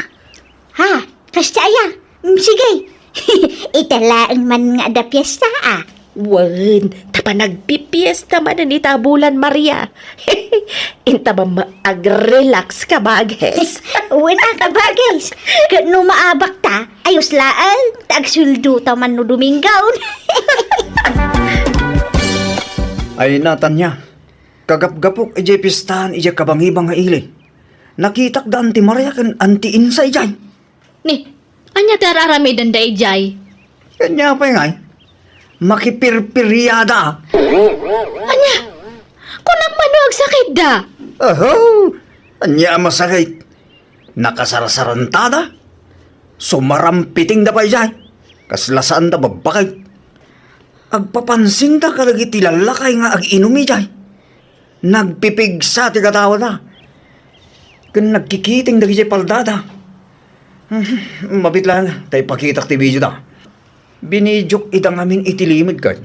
Ha? Kasta aya? Mm, sige. Ita laeng man nga adda piesta, a. Wen, ta panagpipiesta manen ita a bulan, Maria. Inta man ma-, ag-relax kabagis. Wen a, kabagis. Ket no maabakta, ayos laeng, ta agsueldo ta man no Domingo. Ay, Natanya, kagapgapok idiay piestaan idiay kabangibang nga ili. Nakitak da Anti Maria ken Anti Insa idiay. Ni, ania ti ar-aramidenda idiay? Ania pay ngay? Makipirpiriada. Ania? Kunak mano agsakitda? Aho! Ania a masakit? Nakasarsarantada. Sumarampitingda pay idiay. Kasla saanda babbakit. Agpapansinda kadagiti lallakay nga ag-inum idiay. Nagpipigsa ti katawada. Ken nagkikiting dagiti paldada. Mabit laeng ta ipakitak ti videoda. Binidiok ida ngamin iti limed ket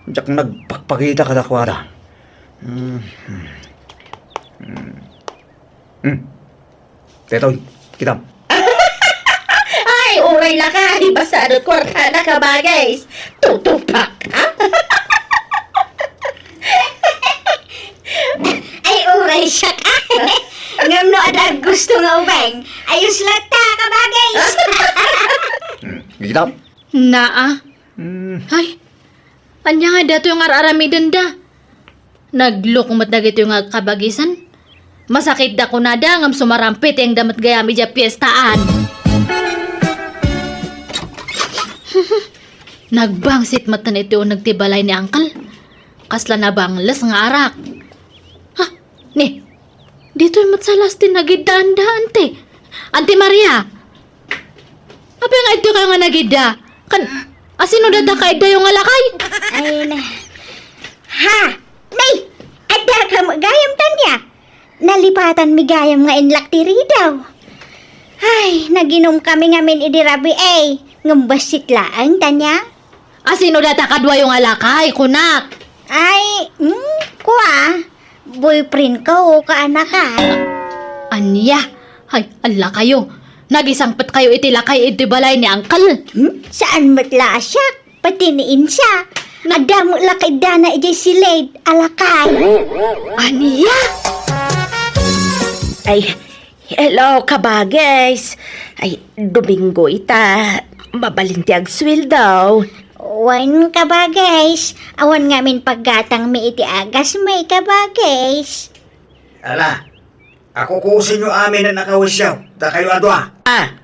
diak nagpakpakita kadakuada. Hmm. Hmm. Hmm. Daytoy, kitam. Ay, uray lakay, basta adu ti kuartada, kabagis. Tutupak, ha? Ay, uray siak, a. Ngem no adda gusto nga ubing, ayos latta, kabagis. Hmm, kitam? Naa. Hmm. Ay, ania nga datoy nga ar-aramidenda? Nagluko met dagitoy nga kabagisan. Masakitda kunada ngem sumarampitengda met gayam idiay piestaan. Nagbangsit met iti uneg ti balay ni Uncle. Kasla nabangles nga arak. Ha? Ni, ditoy met sa las ti nagiddaanda, Anti. Anti Maria! Apay nga ditoy ka nga nagidda? Kan, asino data kaiddayo nga lakay? Ay, na. Ha? Nay! Adda ka gayam, Tanya? Nalipatanmi gayam nga inlak ti ridaw. Ay, naginum kami ngamin idi rabii, ngem bassit laeng, Tanya. Asino data kaduayo nga lakay, kunak? Ay, mm, kua, boyfriend ko, kaanakan. Ania? Ay, allakayo. Nagisangpet kayo iti lakay iti balay ni Uncle. Hmm? Saan met la a siak? Pati ni Insa. Adda met la kaiddana idiay silid a lakay. Ania? Ay, hello, kabagis. Ay, Domingo ita. Mabalin ti agsueldo. Wen, kabagis. Awan ngamin paggatangmi iti agasmi, kabagis. Ala, akukusenyo amin a nakawisyo, dakayo a dua. Ah,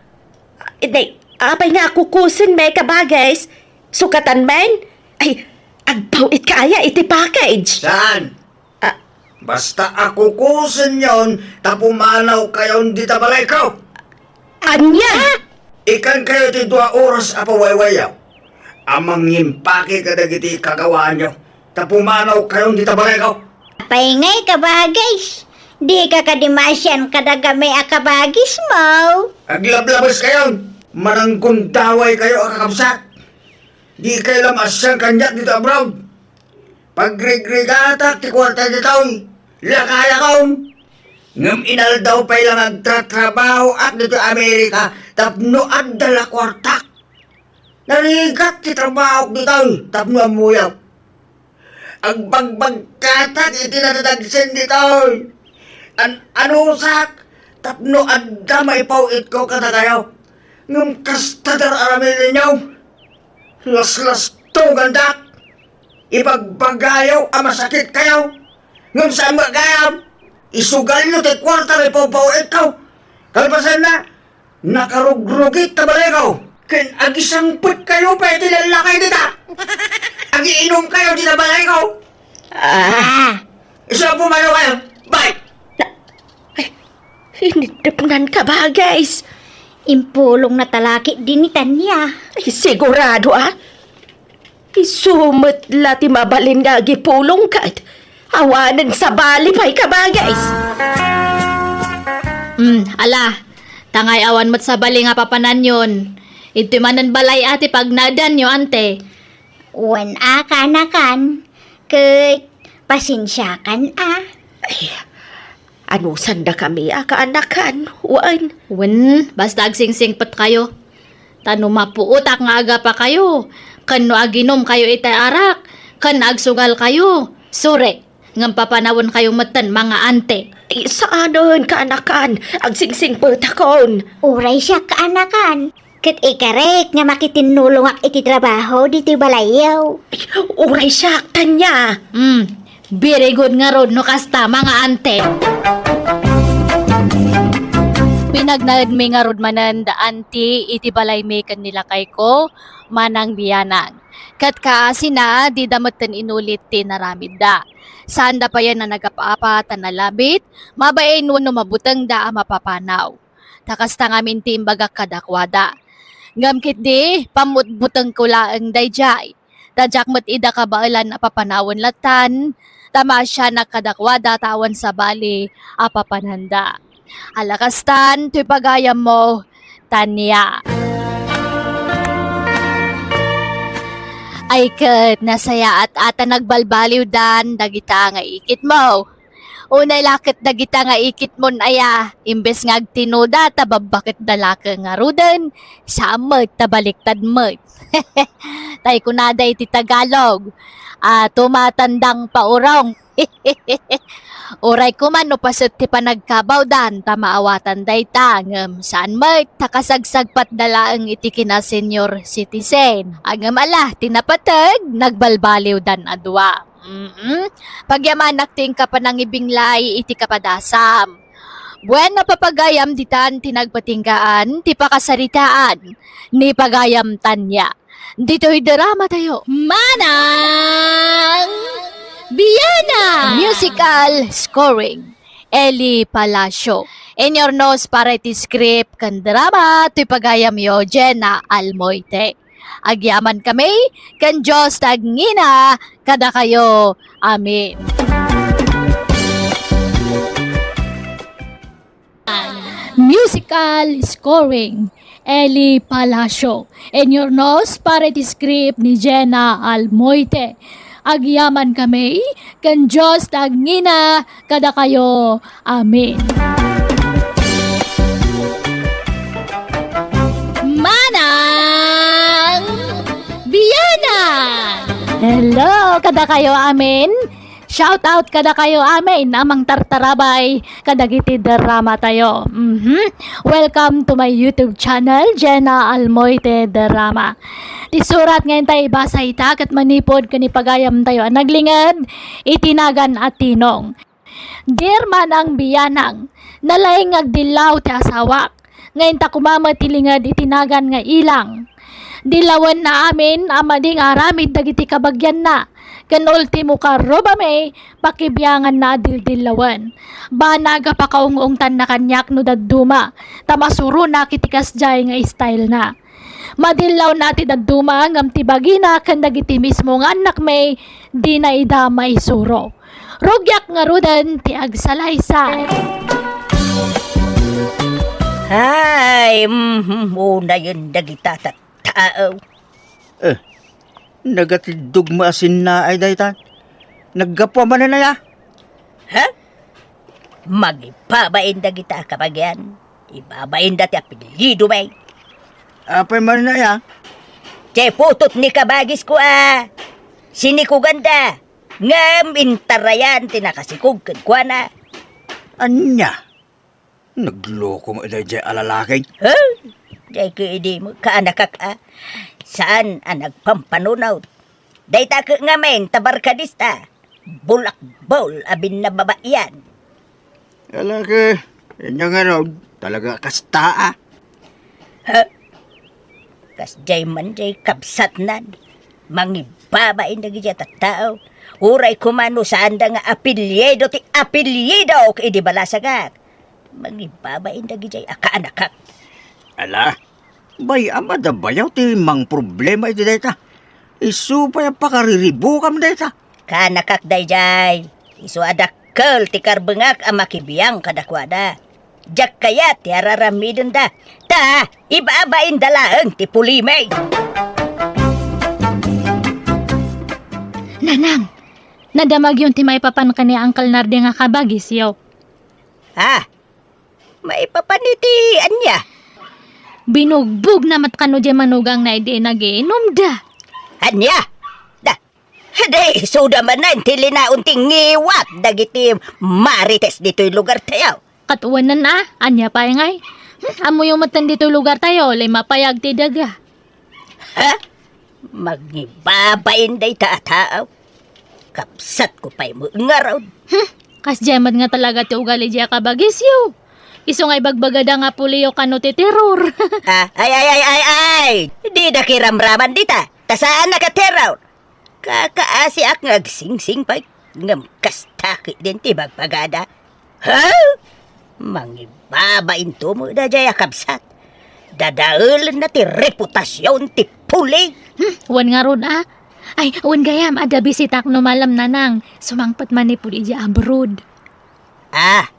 nay, apay nga akukusenmi, kabagis? Sukatan man? Ay, agpaw-itka aya iti package? Saan? Ah. Basta akukusenyon ta pumanawkayon dita balayko. Ania? Ikankayo ti dua oras a pawaywayaw a mangimpake kadagiti kakawaanyo ta pumanawkayon dita balayko. Apay ngay, kabagis? Dika kadi masian kadagami a kabagismo? Aglablabes kayon! Mananggundaway kayo a kakabsat! Di kayo la masian kaniak dita abroad. Pagrigrigatak ti kuarta ditoy, lakayakon. Ngem inaldaw pay la nga agtatrabahoak ditoy Amerika tapno adda la kuartak. Narigat ti trabahok ditoy tapno ammoyak. Agbagbagkatak iti nadadagsen ditoy. An-anusak tapno adda maipaw-itko kadakayo. Ngem kasta dar-aramidenyo. Laslastogandak. Ibagbagayo a masakitkayo. Ngem saan met gayam. Isugalyo ti kuarta nga ipaw-itko. Kalpasanna, nakarugrugit ta balayko. Ken agisangpetkayo pay iti lallakay dita. Agiinumkayo dita balayko. Ah. Isu a pumanawkayo. Bye! Ay, iniddepnan, kabagis. Impulongna ta la ketdi ni Tania. Ay, sigurado, a? Isu met la ti mabalin nga agipulong ket awanen sabali pay, kabagis. Hmm, ala, ta ngay awan met sabali nga papananyon. Idtoy manen balay a ti pagnaedanyo, ante. Wen a, kaanakan, ket pasensiakan a. Ay, anusandakami a kaanakan, wen? Wen, basta agsingsingpetkayo. Ta no mapuotak nga agapakayo, ken no aginumkayo itay arak, ken agsugalkayo, sure, ngem papanawenkayo metten, mga ante. Ay, saanen, kaanakan, agsingsingpetakon. Uray siak, kaanakan. Ket ikarek nga makitinnulongak iti trabaho ditoy balayyo. Uray siak, Tania. Hmm, very good ngarud no kasta, mga ante. Pinagnaedmi ngarud manen da anti iti balaymi ken ni lakayko, Manang Bianang. Ket kaasina, dida metten inulit ti naramidda. Saanda payen a nagap-apat a nalabit, mabain wenno mabutengda a mapapanaw. Ta kasta ngamin ti imbagak kadakuada. Ngem ketdi, pammutbutengko laeng daydiay. Ta diak met ida kabaelan a papanawen lattan, ta maasianak kadakuada ta awan sabali a papananda. Ala kastan, toy pagayammo, Tania. Ay ket, nasayaat a ta nagbalbaliwdan dagita nga ikitmo. Unay la ket dagita nga ikitmon aya, imbes nga agtinuda ta babbaketda la ket ngaruden, saan met ta baliktad met. Tay kunada iti Tagalog, a, tumatandang paurong. Uray koma no paset ti panagkabawdan ta maawatan dayta, ngem saan met ta kasagsagpatda laeng iti kina-senior citizen. Ngem ala, ti napateg, nagbalbaliwdan a dua. Mm. Pagyamanak ti inka panangibinglay iti kapadasam. Bueno, papagayam ditan ti nagpatinggaan ti pakasaritaan ni pagayam Tania. Ditoy drama tayo. Manang Biana! Musical scoring, Eli Palacio. Inyurnos para iti script ken drama, toy pagayamyo, Jenna Almoite. Agyamankami ken Dios ti agngina kadakayo. Amen. Musical scoring, Eli Palacio. Inyurnos para iti script ni Jenna Almoite. Agyamankami ken Dios ti agngina kadakayo. Amen. Manang Biana! Hello, kadakayo amin. Shout out kadakayo amin a mangtartarabay kadagiti drama tayo. Mhm. Welcome to my YouTube channel, Jenna Almoite Drama. Ti surat nga intay ibasa ita ket manipud ken ipagayam tayo a naglinged iti nagan a tinong. Dear Manang Bianang, nalaing nga agdillaw ti asawak, nga inta koma met ti linged iti nagan nga ilang. Dillawenna amin a madi nga aramid dagiti kabagianna, ken ultimo karrubami, pakibianganna a dildillawen. Banag a pakaung-ungtanna kaniak no dadduma, ta masuronak iti kasdiay nga style na. Madillawna ti dadduma ngem ti bagina ken dagiti mismo nga annakmi dina ida maisuro. Rugiak ngaruden ti agsalaysay. Ay, mm, unayen dagita tattao. Eh, nagatiddog mo a sinnaay dayta. Naggapu a manen aya? Ha? Mangibabain dagita a kabagian. Ibabainda ti apelyido, bay. Apay manen aya? Ti putot ni kabagisko a sinikuganda. Ngem intarayan ti nakasikog kenkuana. Ania? Nagloko met daydiay a lalaki? Huh? Diay ket idi met kaanakak a. Saan a nagpampanunot. Dayta ket ngamin ta barkadista. Bulakbol a binnababaian. Ala ket, inya ngarud, talaga kasta a. Ha? Kasdiay man diay kabsatnan. Mangibabain dagidiay a tattao. Uray koma no saanda nga apelyido ti apelyido ket idi balasangak. Mangibabain dagidiay a kaanakak. Ala, bay-am a da bayaw ti mangproblema iti dayta. Isu pay a pakariribukam dayta. Kanakak dayjay, isu a dakkel ti karbengak a makibiang kadakuada. Diak kayat ti ar-aramidenda. Ta, ibabainda laeng ti pulimi. Nanang, nadamagyon ti maipapan ken ni Uncle Nardi nga kabagisyo. Ah, maipapan iti ania? Binugbogna met kano diay manugangna idi nagiinumda. Ania? Da, Di, isuda manen ti linaon ti ngiwat dagiti marites ditoy lugartayo. Ket wen a, ania pay ngay? Hmm, ammoyo metten ditoy lugartayo, lima pay agti daga. Ha? Mangibabain dayta a tao. Kabsatko pay met ngarud. Hmm, kasdiay met nga talaga ti ugali diay a kabagisyo. Isu nga ibagbagada nga puliyo kano ti terror. Ah, ay, ay, ay, ay, ay! Dida kiramraman dita. Ta saan a ka-terror. Kakaasiak nga agsingsing pay, ngem kasta ketdin ti bagbagada. Ha? Mangibabainto met dayjay a kabsat. Dadaelenna ti reputasion ti puli. Hmm, wen ngarud a. Ay, wen gayam, adda bisitak no malem, Nanang. Sumangpet manipud idiay abroad. Ah,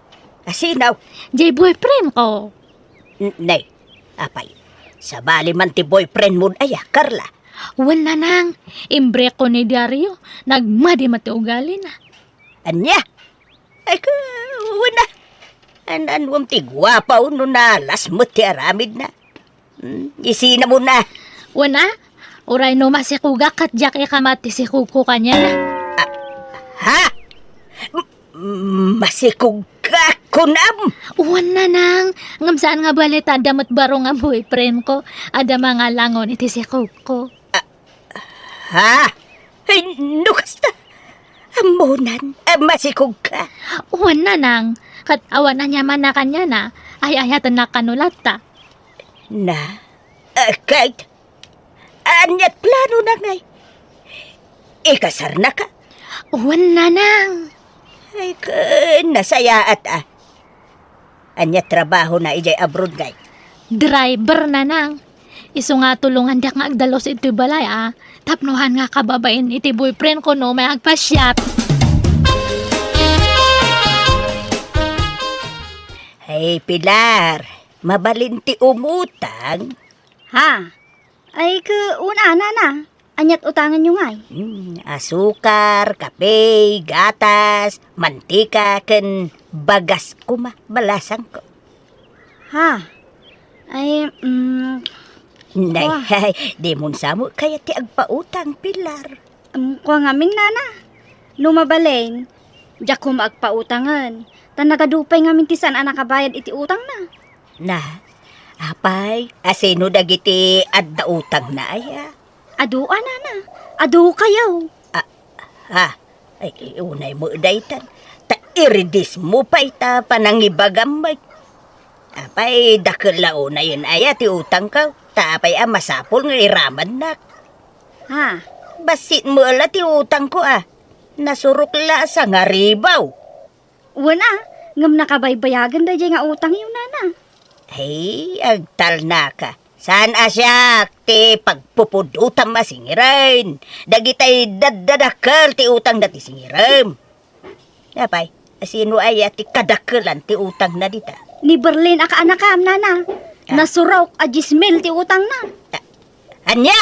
asino? Diay boyfriendko. N-, nay, apay, sabali man ti boyfriendmo aya, Carla? Wen, Nanang, imbrekko ni Dario, nagmadi met ti ugalina. Ania? Ay, ka, wen a. An-anuem ti guapaw no nalas met ti aramidna. Hmm, isinamon a. Wen a, uray no masikogak ket diak ikamat ti sikogko kaniana. Ah, ha? M-, masikogka, kunam? Wen, Nanang, ngem saan nga bale ta adda met baro nga boyfriendko, adda mangalangon iti sikogko. Ah, ha? Ay, no kasta, ammonan a masikogka? Wen, Nanang, ket awan aniamanna kaniana, ay-ayatennak kano latta. Na, ah, ket, aniat planona ngay? Ikasarnaka? Wen, Nanang. Ay, ken, nasayaat a. Ania trabahona idiay abroad ngay? Driver, Nanang. Isu nga tulongandak nga agdalus iti balay a, tapno han nga kababain iti boyfriendko no umay agpasiar. Ay, Pilar, mabalin ti umutang? Ha? Ay, ket, wen a, Nana. Aniat utangenyo ngay? Hmm, asukar, kape, gatas, mantika, ken bagas koma, balasangko. Ha? Ay, mm, Nay, kua. Ay, dimon sa met kayat ti agpautang, Pilar. Mm, kua ngamin, Nana. No mabalin, diak koma agpautangen. Ta nagadu pay ngamin ti saan a nakabayad iti utangna. Na, apay, asino dagiti adda utangna aya? Adu a, Nana. Adukayo. Ah, ah, ay, unay met daytan. Ta iridismo pay ta panangibagam met. Apay, dakkel la unayen aya ti utangko. Ta apay a masapul nga iramannak? Ha? Bassit met la ti utangko a. Nasurok la a sangaribaw. Wen a, ngem nakabaybayagen daydiay nga utangyo, Nana. Ay, agtalnaka. Saan a siak ti pagpupudotam a singiren. Dagitay daddadakkel ti utangna ti singirem. Apay, asino aya ti kadakkelan ti utangna dita? Ni Berlin a kaanakam, Nana. Ah. Nasurok a dies mil ti utangna. Ah, Ania?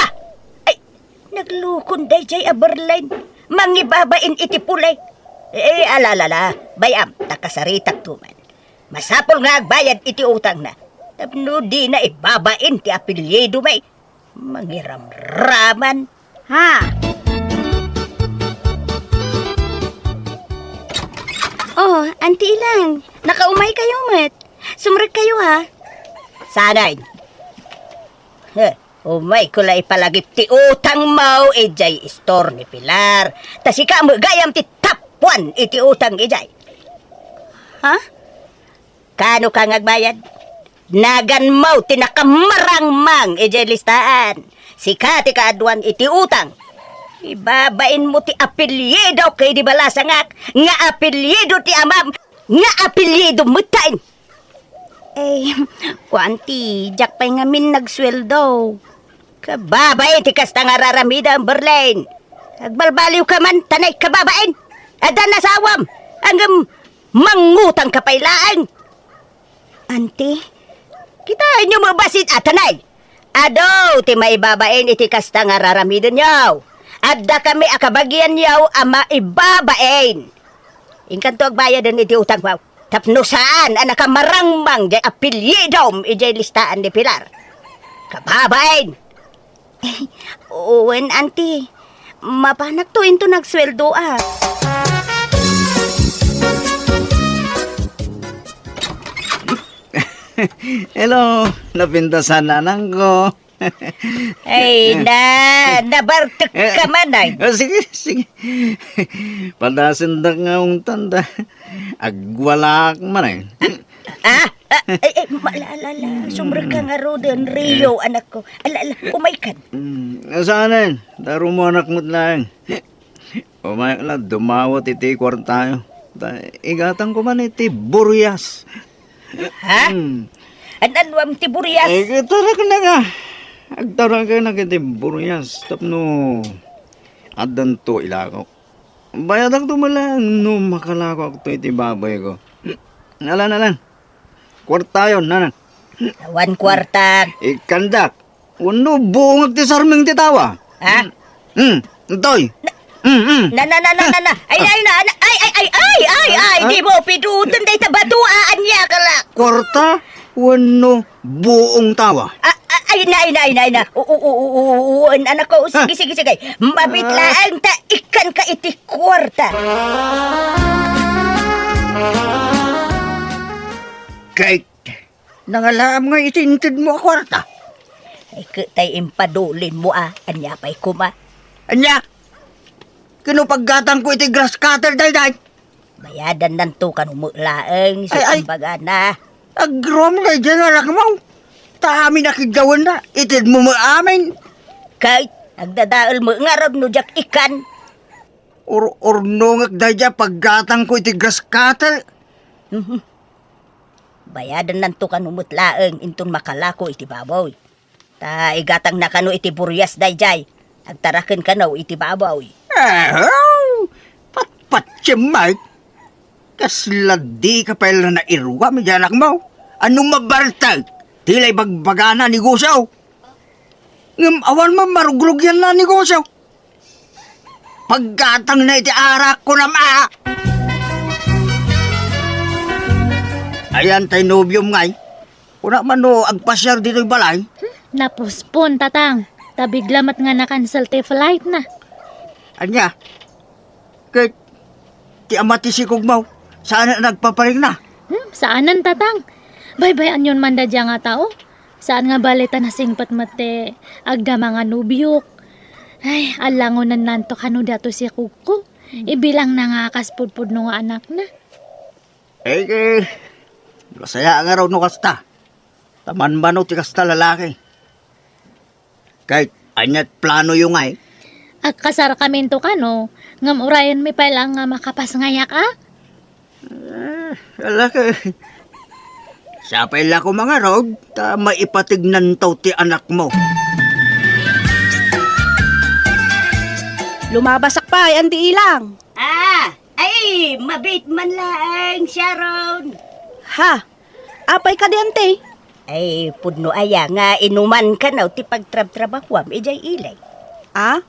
Ay, naglukon daydiay a Berlin. Mangibabain iti puli. Eh, alalala, bay-am, ta kasaritakto man. Masapul nga agbayad iti utangna. Tapno dina ibabain ti apelyido, may mangiramraman. Ha? Oh, Auntie Ilang, nakaumay kayo met. Sumrek kayo, ha? Sanay. Heh, umayko la ipalagip ti utangmo idiay store ni Pilar. Ta sika met gayam ti tappuan iti utang idiay. Ha? Kano ka nga agbayad? Naganmo ti nakamarangmang idiay listaan. Sika ti kaaduan iti utang. Ibabainmo ti apelyido ket idi balasangak nga apelyido ti amam nga apelyido metten. Ay, kuan ti, diak pay ngamin nagsueldo. Kababain ti kasta nga raramidem, Berlin. Agbalbaliwka man, tanay kababain. Adda nasawam. Ngem mangutangka pay laeng. Anti? Kitaenyo met bassit a tanay. Adu ti maibabain iti kasta nga raramidenyo. Addakami a kabagianyo a maibabain. Inkanto agbayaden iti utangko. Tapno saan a nakamarangmang diay apelyidom idiay listaan ni Pilar. Kababain! Wen, anti. Mapanakto inton agsueldo, a. Hello, napintasan, nanangko. Ay, na, nabartek ka man, ay. Ah, sige, sige. Padasendak nga ungtan ta. Agwalaak man, ay. Ah, ah, ay, ay, ma-, ala, ala, ala. Sumrekka ngaruden, Rio, anakko. Ala, ala, umaykan. Mm, saanen? Darumo anak met laeng. Umayak la, dumawat iti kuartayo. Ta, igatangko man iti burias. Ha? Hmm. An-, anuam ti burias? Ay, agtaraknak a. Agtaraknak iti burias. Tapno addanto ilako. Bayadakto met laeng no makalakoakto iti babayko. Alan, alan. Kuartayon, nanang. Awan kuarta. Ikkandak. Wenno buongek ti sarming ti tawa. Ha? Hmm. Toy. Hmm, hmm. Na, na, na, na, na, na. Ay, ay, na, na. Ay, ay, ay, ay, ay, ay. Ha? Di mo piduten dayta bato, a, ania ka la. Kuarta wenno buong tawa. Ah, ah, ay na, ay na, ay na, ay na. U-, u-, u-, u-, u-, u-, an-, anak ko. Sige, sige, sige. Mabit laeng ta ikkanka iti kuarta. Kay nangalaam nga iti intedmo a kuarta. Ay, ket tay impadulinmo, a. Ania pay koma? Ania? Kano paggatangko iti grass cutter daydiay? Bayadannanto kano met laeng, isu Ay, ay. Imbagana. Agroom daydiay nga anak mo. Ta amin a kiddawenna, itedmo met amin. Kay, agdadael met ngarud no diak ikkan. Ur-, urnongek daydiay paggatangko iti grass cutter. Mhm. Bayadannanto kano met laeng inton makalako iti baboy. Ta igatangna kano iti burias daydiay. Agtaraken kano iti baboy. Ahaw! Patpatiem, Mike. Kasla dika pay la nairuam iti anak mo. Ano mabartek? Ti la ibagbagana a negosyo. Ngem awan man marugrugianna a negosyo. Paggatangna iti arak, kunam a. Ayan tay nobiom ngay. Kuna man no agpasiar ditoy balay? Hmm, napospon, Tatang. Ta bigla met nga na-cancel ti flight na. Ania? Ket ti ama ti sikog mo, saan a nagpaparikna? Hmm, saanen, Tatang. Baybay-anyon man daydiay nga tao. Saan nga bale ta nasingpet met ti agdama nga nobiok. Ay, allangonennanto kano daytoy sikogko. Ibilangna nga kas pudpudno nga anakna. Eh, eh, masaya ngarud no kasta. Ta manmano ti kasta lalaki. Kay, ania't planoyo ngay? Agkasarkaminto kano, ngem urayenmi pay laeng nga makapasngayak, a? Eh, ala ka. Sapay la koma ngarud, ta maipatignanto ti anakmo. Lumabasak pay, Anti Ilang. Ah, ay, mabit man laeng, Sharon. Ha? Apay kadi, Anti? Ay, pudno aya nga inuman kano ti pagtrabtrabahuam idiay ili? Ah?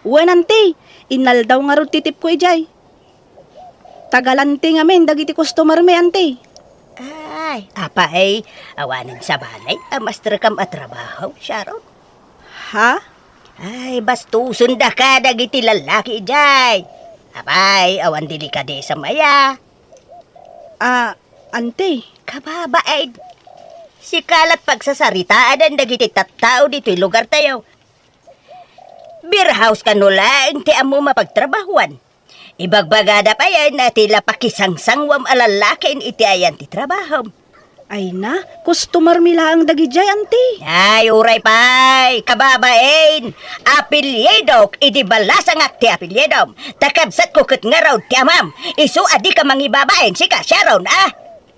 Wen, Anti. Inaldaw ngarud ti tipko idiay. Tagalanti ngamin dagiti customer mi, Anti. Ay, apay, awanen sabali a masterkam a trabaho, Sharon? Ha? Ay, bastosen daka dagiti lallaki idiay. Apay, awan delikadesam aya. Ah, Anti. Kababain. Sika la't pagsasaritaan dagiti tattao ditoy lugartayo. Beer house kano laeng ti ammom a pagtrabahuan. Ibagbagada payen a ti la pakisangsanguam a lallaken iti ayan ti trabahom. Ay na, customer mi laeng dagidiay, Anti. Ay, uray pay, kababain. Apelyidok idi balasangak ti apelyidom. Ta kabsatko ket ngarud ti amam. Isu a dika mangibabain, sika, Sharon, a?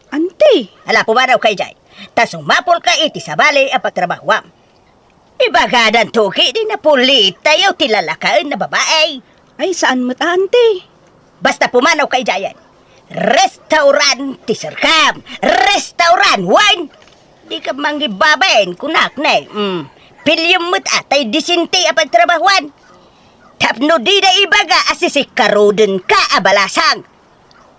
Anti! Ala, pumanawka idiay. Ta sumapulka iti sabali a pagtrabahoam. Ibagadanto ketdi napulitayo ti lalakaen a babai. Ay, saan met a, anti. Basta pumanawka idiayen. Restaurant ti serkam. Restaurant, wen? Dika mangibabain, kunak ne. Mm. Piliem met a tay disente a pagtrabahoan. Tapno dida ibaga a sisikkarodenka a balasang.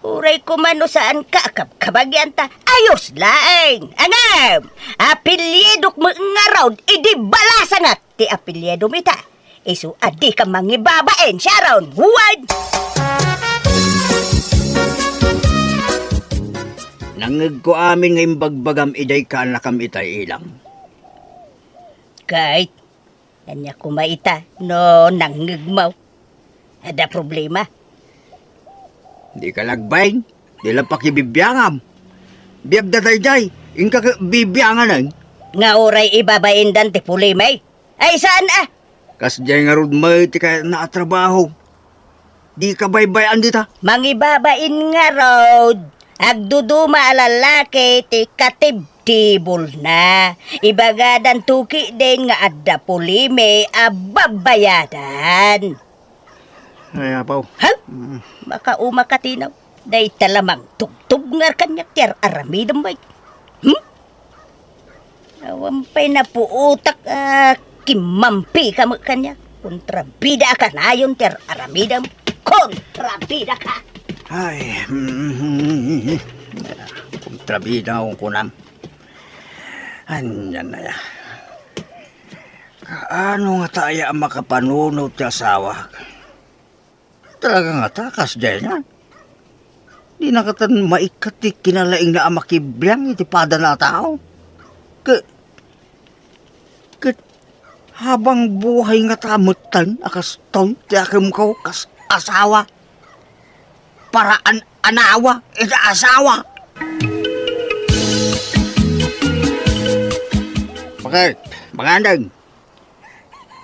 Uray koma no saanka a kabkabagian ta ayos laeng. Ngem, apelyidok met ngarud idi balasangak ti apelyidom ita. Isu a dika mangibabain, Sharon, wen? Nangngegko amin nga imbagbagam idiay kaanakam itay, Ilang. Ket, ania koma ita no nangngegmo? Adda problema? Dika la agbain, di la pakibibiangam. Biagda daydiay, inka ket bibianganen. Nga uray ibabaindan ti problema, eh. Ay, saan a? Kasdiay ngarud met ti kayatna a trabaho. Dika baybay-an dita. Mangibabain ngarud. Agduduma a lalaki ti katibtibulna. Ibagadanto ketdin nga adda problema a babayadan. Ay, apaw. Ha? Mm. Makauma ka, Tinaw. Dayta la mangtugtugngar kaniak ti ar-aramidem, bay. Hmm? Awan pay napuotak a kimmampika met kaniak. Kontrabida a kanayon ti ar-aramidem. Kontrabida ka! Ay, mm, kontrabida, kunam. Ania aya? Kaano ngata aya a makapanunot ti asawak? Talaga ngata, kasdiay nga. Dina katan maikkat ti kinalaingna a makibiang iti padana a tao. Ke-, ket habang buhay ngata metten a kastoy ti akemko kas asawa. Para an-, anawa iti asawa. Bakit? Mangandeng.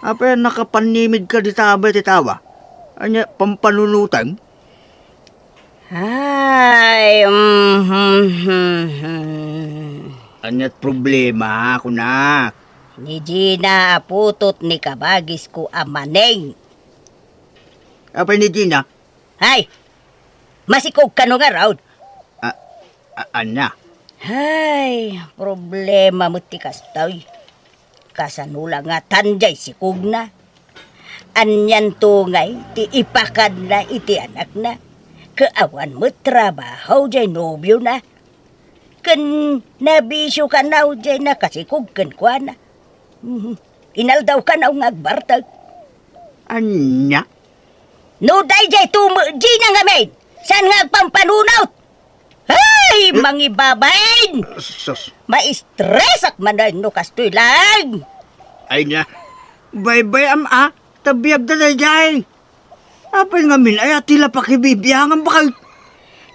Apay a nakapanimidka dita abay ti tawa? Ania, pampanunotem? Ay, mhm. Ania't problema, kunak? Ni Gina a putot ni kabagisko a Maneng. Apay ni Gina? Ay, masikog kano ngarud? A, a, ania? Ay, problema met ti kastoy. Kasano la ngatan jay sikogna? Anianto ngay ti ipakadna iti anakna? Ket awan met trabaho jay nobiona. Ken nabisio kano jay nakasikog kenkuana. Mhm. Inaldaw kano nga agbartek. Ania? No daydiay to met Gina ngamin, saan nga agpampanunot? Ay, mangibabain! Sus. Maistresak manen no kastoy laeng. Ay na. Baybay-am a, ta biagda daydiay. Apay ngamin aya ti la pakibibiangan, bakit?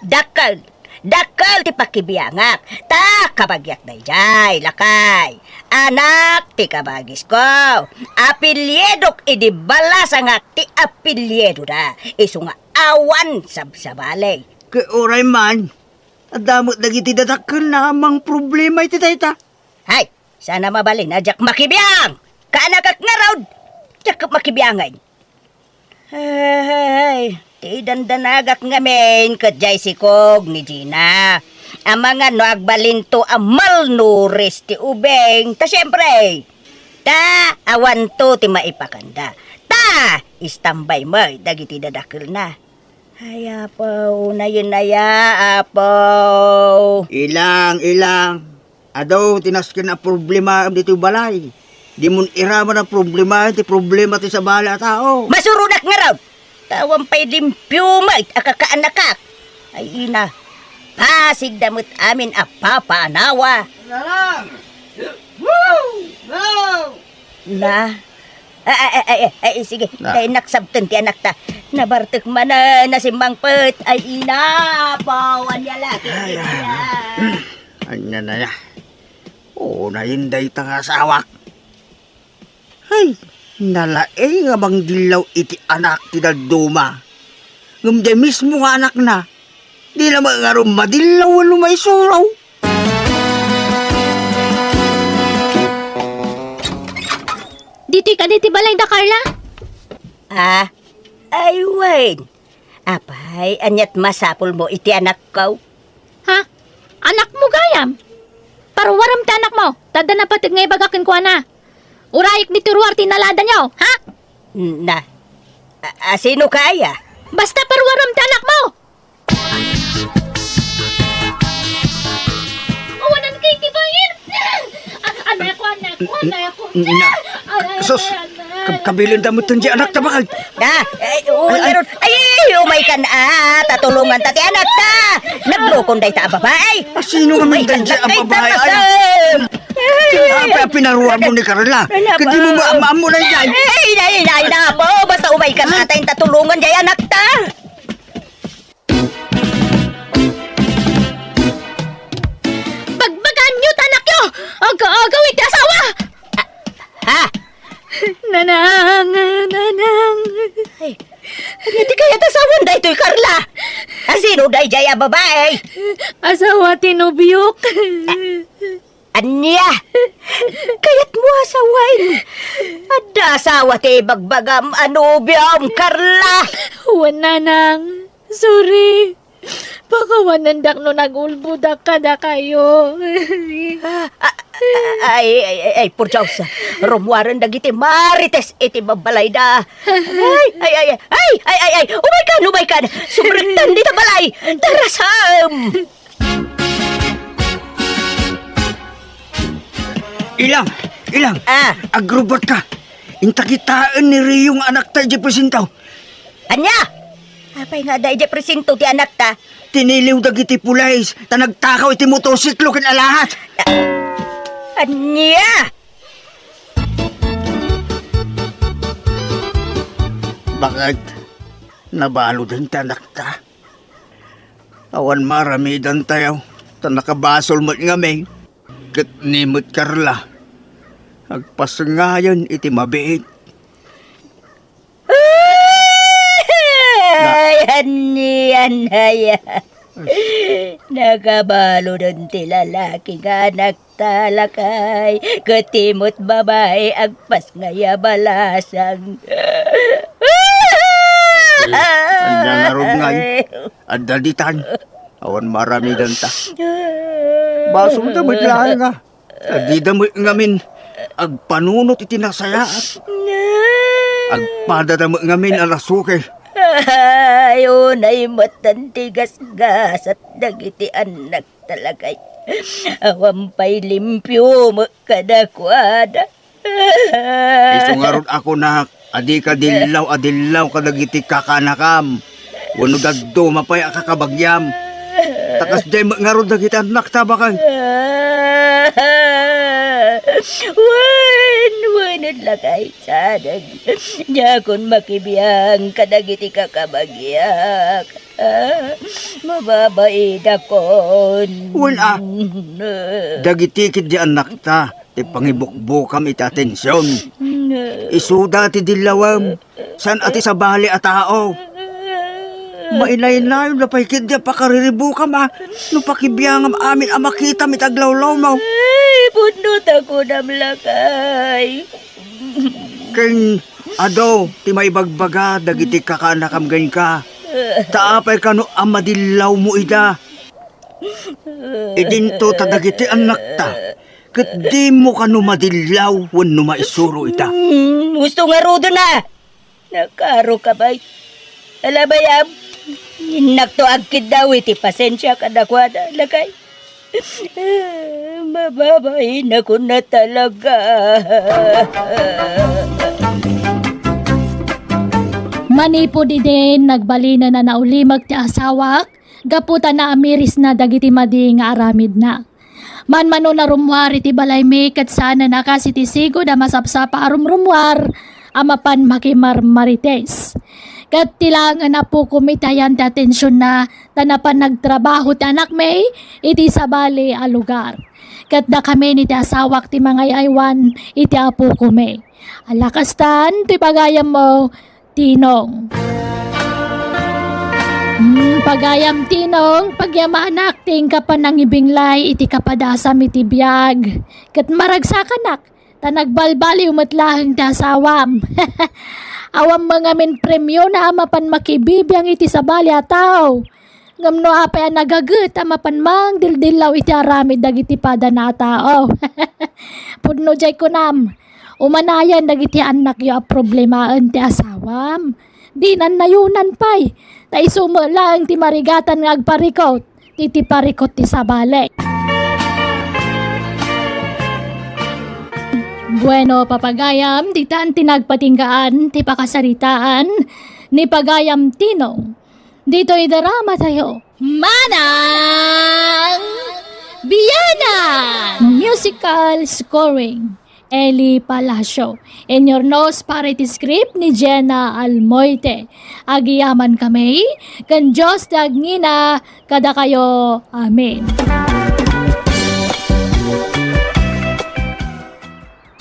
Dakkel, dakkel ti pakibiangak. Ta kabagiak daydiay, lakay. Anak ti kabagisko. Apelyidok idi balasangak ti apelyidoda. Isu nga awan sabsabali. Ket uray man, adda met dagiti dadakkelna a mangproblema iti dayta. Hay, saan a mabalin a diak makibiang! Kaanakak ngarud, diak makibiangen. Ay, ti dandanagak ngamin ket jay sikog ni Gina. Amangan no agbalinto a malnourished ti ubing, ta siempre, ta awanto ti maipakanda. Ta istambay met dagiti dadakkelna. Ay, Apo, unayen aya, Apo. Ilang, ilang. Adu ti nasken a problemaem ditoy balay. Dimon iraman a problema ti problema ti sabali a tao. Masuronak ngarud! Ta awan pay limpio met a kakaanakak. Ay, ina, pasigda met amin a papaanawa. Lalang! Woo! Wow! Na? Ay, ay, ay, ay, ay, sige. Na. Tay naksabten ti anakta. Nabartek manen, nasimmangpet. Ay, ina, Apo, ania la, ay, ay. Ania na ya? Unayen dayta nga asawak. Ay, nalaing a mangdillaw iti anak ti dadduma. Ngem diay mismo nga anakna, Di na nga ngarud madillaw wenno maisuro. Ditoy kadi ti balay da, Carla? Ah, ay wen. Apay, ania't masapulmo iti anakko? Ha? Anakmo gayam? Paruarem ti anakmo, ta adda napateg nga ibaga kenkuana. Urayek ditoy ruar ti naladanyo, ha? Na, a, a, sino kaya? Basta paruarem ti anakmo! Awanan kay ti bayir! A-, anakko, anakko, anakko! Na, ay, ay, sus, ay, ay, ay. Kab-, kabilin da met ti anakta, bakal? Na, ay, oo, ay, ay. Ngarud. Ay, ay, ay, umaykan, ah, ta tulonganta ti anakta. Naglukon dayta a babae. Ah, sino nga umaykan dayta a babae? Ay, ay. Apay a pinaruarmo ni Carla? Ket dimo ma-, maammo na idiay. Ay, ay, ay, ay, napo, basta umaykan, ah, ta inta tulongan diay anakta. Bagbagaanyo ti anakyo! Aga-agaw iti asawa! Ha? Nanang, nanang. Ay, ania ti kayat asawan daytoy, Carla? A, sino daydiay a babae? Asawa ti nobiok. Ania? Kayatmo a sawen? Adda asawa ti ibagbagam a nobiom, Carla? Wen, nanang. Sorry. Pakawanendak no nagulbodak kadakayo. Ah, ah, ah, ay, ay, ay, ay, por Dios. Rummuaren dagiti marites iti babbalayda. Ay, ay, ay, ay, ay, ay, ay, umaykan, umaykan. Sumrektan dita balay. Tarasam! Ilang, ilang. Ah. Agrubatka. Inta kitaen ni Rio nga anakta idiay presinto. Ania? Apay nga adda idiay presinto ti anakta? Tiniliw dagiti pulis, ta nagtakaw iti motorsiklo ken alahas. Ania? Bakit? Nabaludan ti anakta? Awan maaramidantayo, ta nakabasol met ngamin. Ket ni met Carla, agpasngayen iti mabiit. Ay, ania, ania. Nakabaludan ti lalaki nga anak. Ta, lakay, ket ti met babai agpasngay a balasang. Ania ngarud ngay? Adda ditan. Awan maaramidanta. Basolda met laeng a dida met ngamin agpanunot iti nasayaat. Agpadada met ngamin a nasuke. Ay, unay met ti gasgasat dagiti annak. Talakay, awan pay limpio met kadakuada. Isu ngarud a kunak a dika dillaw a dillaw kadagiti kakaanakam wenno dadduma pay a kakabagiam. Ta kasdiay met ngarud dagiti annakta, baket. Wen, wen, lakay, sadeg. Diakon makibiang kadagiti kakabagiak. Ah, mababaidakon. Wen a, dagiti ketdi annakta ti pangibukbukam iti atension. Isuda ti dillawem, saan a ti sabali a tao. Mainaynayonda pay ketdi a pakariribukam a no pakibiangam amin a makitam iti aglawlawmaw. Ay, pudno ta kunam, lakay. Ken adu ti maibagbaga dagiti kakaanakam kenka, ta apay kano a madillawmo ida? Idinto ta dagiti annakta ket dimo kano madillaw wenno maisuro ita. Mm, gusto ngaruden a nakaruka pay. Ala, bayam, innakto agkiddaw iti pasensia kadakuada, lakay. Mababainakon a talaga. Manipud idin, nagbalinen a naulimek ti asawak gapu ta naamirisna dagiti madi nga aramidna. Manmanon a rummuar iti balaymi ket saanen a kas iti sigud a masapsapa a rumrummuar a mapan makimarmarites. Ket ti laengen a pukom iti ayan ti atensionna ta napan nagtrabaho ti anakmi iti sabali a lugar. Ket dakami iti asawak ti mangay-aywan iti apukomi. Ala kastan ti pagayammo, Tinong. Hmm, pagayam Tinong, pagyamanak ti inka panangibinglay iti kapadasam iti biag. Ket maragsakanak, ta nagbalbaliw met laeng ti asawam. Awan ngamin premiona a mapan makibibiang iti sabali a tao. Ngem no apay a nagaget a mapan mangdildillaw iti aramid dagiti padana a tao. Pudno jay kunam, umanayan dagiti annakyo a problemaen ti asawam. Dinan nayunan pay, ta isu met laeng ti marigatan nga agparikot, ti, ti parikot ti sabali. Bueno, papagayam, ditan ti nagpatinggaan ti pakasaritaan ni Pagayam Tinong. Ditoy drama tayo. Manang Bianang! Musical scoring, Eli Palacio. Inyurnos para iti script ni Jenna Almoite. Agiyaman kami, ken Dios ti agngina kadakayo. Amen.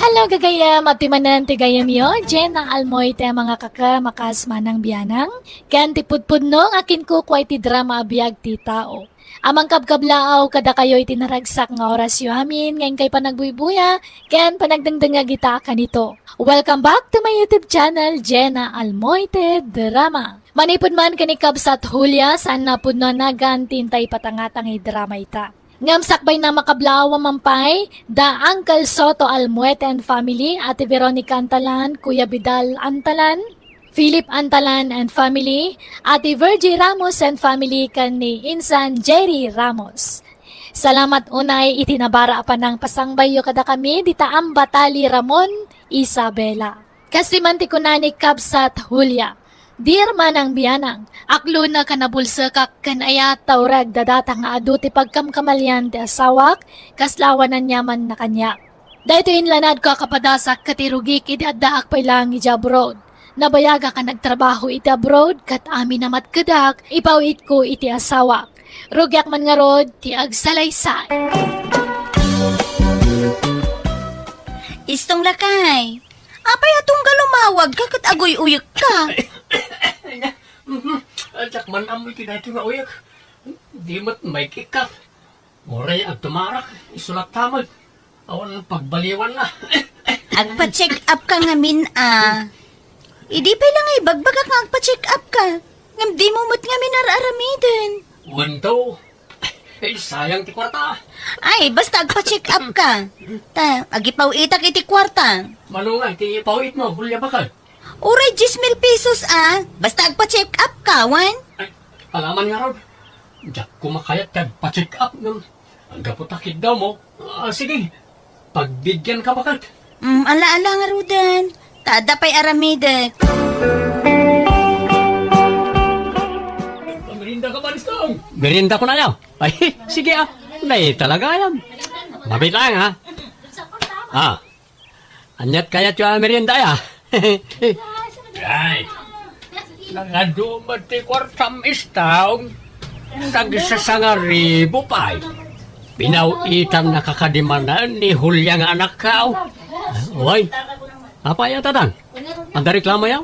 Hello, gagayam! Adtoy manen ti gayyemyo, Jenna Almoite, mga kaka, makas Manang Bianang, ken ti pudpudno nga kinkukua iti drama a biag ti tao. A mangkabkablaaw kadakayo iti naragsak nga orasyo amin nga inkay panagbuybuya ken panagdengdengngeg ita a kanito. Welcome back to my YouTube channel, Jenna Almoite Drama. Manipud man ken ni Kabsat Julia, saan a pudno a nagan ti intay patangatang iti drama ita. Ngem sakbay na makablaaw a mampay, da Uncle Soto Almuete and family, Ate Veronica Antalan, Kuya Vidal Antalan, Philip Antalan and family, Ate Virgie Ramos and family, ken ni Insan Jerry Ramos. Salamat unay iti nabara a panangpasangbayyo kadakami dita Ambatali Ramon, Isabela. Kastoy man ti kuna ni Kabsat Julia, "Dear Manang Bianang, aklona ka nabulsekak ken ayat ta ureg dadata nga adu ti pagkamkamalian ti asawak, kasla awan aniamanna kaniak. Daytoy inlanadko a kapadasak ket irugik idi addaak pay laeng idiay abroad. Nabayagak a nagtrabaho iti abroad ket amin a matkedak, ipaw-itko iti asawak. Rugiak man ngarud ti agsalaysay." Istong lakay, apay a tunggal umawagka ket aguy-uyekka? Mhm. Diak man ammo iti daytoy nga uyek. Di met maikikkat. Uray agtumarak, isu latta met. Awan pagbaliwanna. Agpa-check up ka ngamin a. Idi pay la nga ibagbagak nga agpa-check up ka. Ngem dimo met ngamin ar-aramiden. Wen to. Eh, sayang ti kwarta. Ay, basta agpa-check up ka. Ta, agipaw-itak iti kwarta. Mano nga iti ipaw-itmo, Julia, baket? Uray dies mil pesos a. Basta agpa-check up ka, wen? Ay, alaman ngarud. Diak koma kayat ti agpa-check up ngem gapu ta kiddawmo. Ah, sige. Pagbigyan ka baket. Mm, ala, ala ngaruden. Ta adda pay aramidek. Merienda ka ba, Listong? Merienda ko na yaw. Ay, sige ah. Nay talaga yan. Mabit lang ha. Ah. Aniat kayatyo a merienda aya? Ay, nangadu met ti kuartam, Istong. Tagsasangaribu pay. Pinaw-itannaka kadi manen ni Julia nga anakko. Way, apay a, Tatang? Adda reklamo yaw?